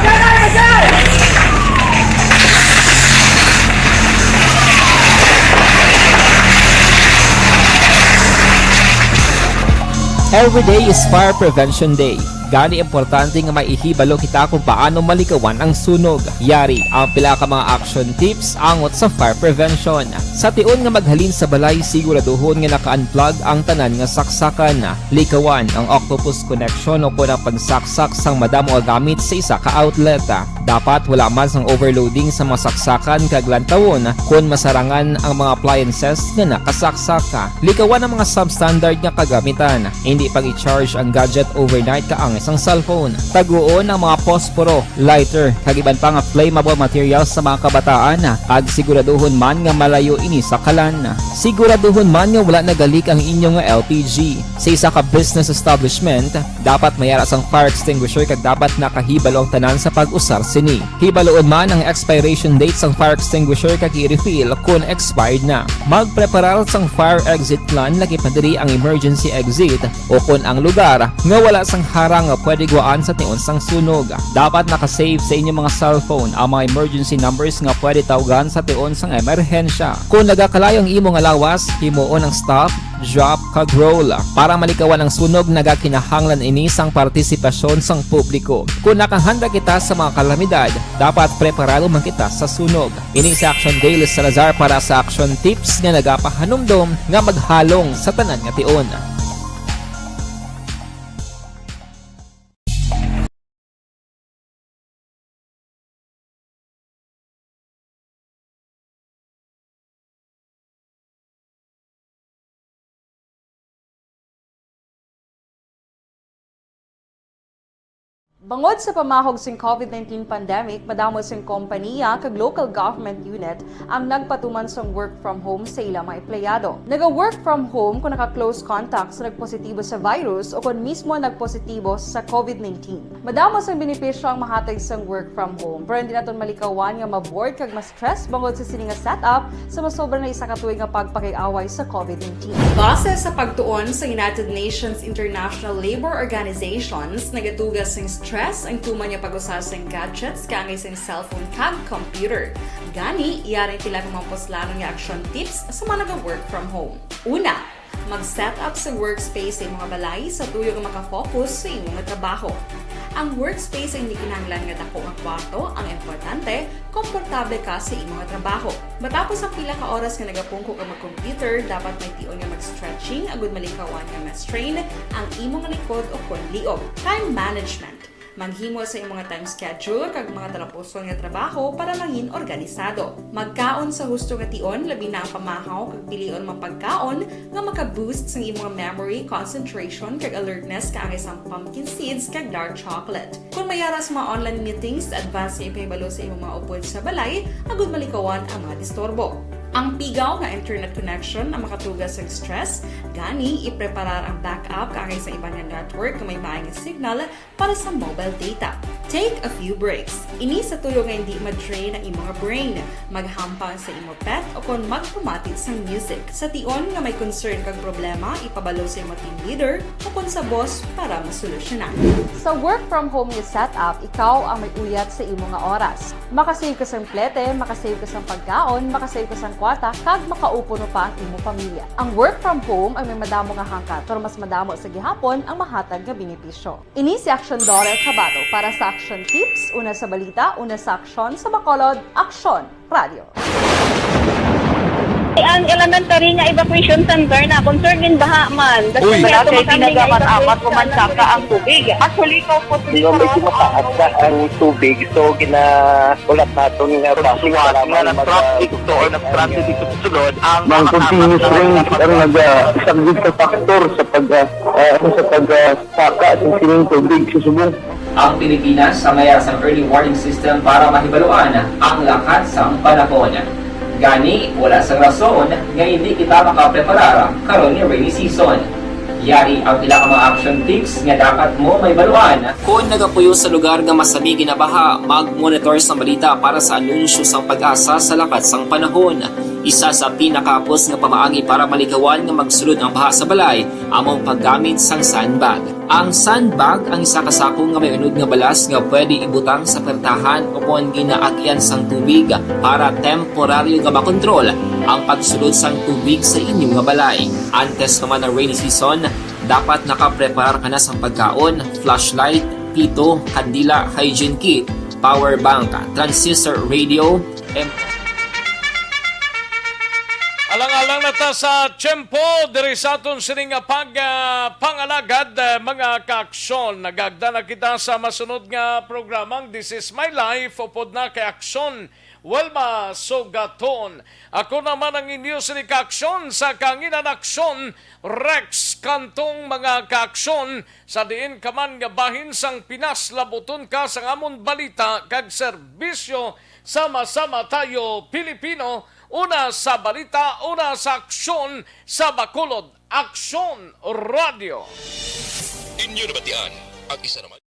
Every day is Fire Prevention Day. Gani, importante nga may ihibalo kita kung paano malikawan ang sunog. Yari ang pila ka mga action tips angot sa fire prevention. Sa tion nga maghalin sa balay, siguraduhon nga naka-unplug ang tanan nga saksakan. Likawan ang octopus connection o kon ang pagsaksak sang madamo nga gamit sa isa ka outlet. Dapat wala man sang overloading sa mga saksakan kag lantawon kon masarangan ang mga appliances nga nakasaksak. Likawan ang mga substandard nga kagamitan. Hindi pag-i-charge ang gadget overnight kaangay sang cellphone. Taguon ang mga posporo, lighter, kag iban pa nga flammable materials sa mga kabataan, kag siguraduhon man nga malayo ini sa kalan. Siguraduhon man nga wala nagalik ang inyo nga L P G. Sa isa ka business establishment, dapat may ara sang fire extinguisher kag dapat nakahibalo ang tanan sa pag-usar sini. Hibaluon man ang expiration date sang fire extinguisher kag i-refill kon expired na. Magpreparar sang fire exit plan, lakip na diri ang emergency exit, o kon ang lugar nga wala sang harang nga pwede guwaan sa tion sang sunog. Dapat naka-save sa inyong mga cellphone ang mga emergency numbers nga pwede tawgan sa tion sang emerhensya. Kon nagakalayo ang imo nga lawas, himuon ang stop, drop, kag roll. Para malikawan ang sunog, nagakinahanglan ini sang partisipasyon sang publiko. Kon nakahanda kita sa mga kalamidad, dapat preparado man kita sa sunog. Ini si Action Dale Salazar para sa Action Tips nga nagapahanumdom nga maghalong sa tanan nga tion. Bangod sa pamahog sing covid nineteen pandemic, madamo sing kompaniya kag local government unit ang nagpatuman sang work from home sa ila mga empleyado. Naga-work from home kung naka-close contact sa nagpositibo sa virus o kon mismo nagpositibo sa covid nineteen. Madamo sang benepisyo ang mahatag sang work from home, pero hindi naton malikawan nga ma-bored kag ma-stress bangod sa sini nga setup sa masobra na isa ka tuig nga pagpakig-away sa covid nineteen. Base sa pagtuon sa United Nations International Labour Organizations, nagatuga sing stress ang tuman nga pag-usa sing gadgets kaangay sing cellphone kag computer. Gani, yari pila ka mga puslanon nga action tips sa mga naga-work from home. Una, mag-set up sa workspace sa imo nga balay sa tuyo nga makafocus sa imo nga trabaho. Ang workspace ay hindi kinahanglan nga dako nga kwarto, ang importante, komportable ka sa imo nga trabaho. Matapos ang pila ka oras nga nagapungko ka mag-computer, dapat may tion nga mag-stretching agud malikawan nga ma-strain ang imo nga likod o kon liog. Time management. Maghimo sa imo nga time schedule kag mga talapuson nga trabaho para mangin organisado. Magkaon sa husto nga tion, labi na ang pamahaw, kag pilion mga pagkaon nga maka-boost sang imo nga memory, concentration, kag alertness kaangay sang pumpkin seeds kag dark chocolate. Kon may ara sa mga online meetings, advance nga ipahibalo sa imo mga upod sa balay agud malikawan ang mga disturbo. Ang pigaw nga internet connection ang makatuga sa stress, gani ipreparar ang backup kaangay sa iban nga network nga may maay nga signal para sa mobile data. Take a few breaks. Ini sa tuyo nga hindi ma-drain ang imo nga brain. Maghampang sa imo pet o kon magpamati sang music. Sa tion nga may concern kag problema, ipabalo sa imo team leader o kon sa boss para masolusyonan. Sa work from home nga setup, ikaw ang may uyat sa imo nga oras. Makasave ka sang plete, makasave ka sang pagkaon, makasave ka sang kwarta, kag makaupo pa ang imo pamilya. Ang work from home ay may madamo nga hangkat, pero mas madamo sa gihapon ang mahatag nga benepisyo. Ini si Action Dorel Cabato para sa Action Tips, una sa balita, una sa aksyon, sa Bacolod, Aksyon Radio. Ang elementary nga evacuation center na concern din baha man. Uy, wala kay tinaga man apat ko man saka ang tubig. Actually, ko po medyo mataas na ang tubig. So, gina-, ulat naton nga bus nga nag-traffic to or nag-transit dito sa sulod ang mga continuous rain ang nag-, ah, isang big factor sa pag, ah, ah, sa pag, ah, saka sa sining tubig sa subong. Ang Pilipinas ang may sang early warning system para mahibaluan ang lakat sang panahon. Gani, wala sang rason nga hindi kita makapreparar karon nga rainy season. Yari ang pila ka mga action tips nga dapat mo mahibaluan. Kon nagapuyo sa lugar nga masami ginabaha, mag-monitor sang balita para sa anunsyo sang PAGASA sa lakat sang panahon. Isa sa pinakahapos nga pamaagi para malikawan nga magsulod ang baha sa balay amo ang paggamit sang sandbag. Ang sandbag ang isa ka sako nga may unod nga balas nga pwede ibutang sa pertahan o kon ginaagian sang tubig para temporaryo nga makontrol ang pagsulod sang tubig sa inyo nga balay. Antes pa man ang rainy season, Dapat nakapreparar ka na sang pagkaon, flashlight, pito, kandila, hygiene kit, power bank, transistor radio, em- Alang-alang na ta sa tiyempo diri sa aton sining nga pag ah, pangalagad, ah, mga kaaksyon. Nagagda na kita sa masunod nga programang This Is My Life, upod na kay Aksyon Wilma Sugaton. Ako naman ang inyo sini kaaksyon sa Kanginan Aksyon, Rex Kantong, mga kaaksyon. Sa diin ka man nga bahin sang Pinas, labuton ka sang amon balita kag serbisyo. Sama-sama tayo, Pilipino, una sa balita, una sa aksyon, sa Bacolod, Aksyon Radio. Inyo nabatian ang isa naman.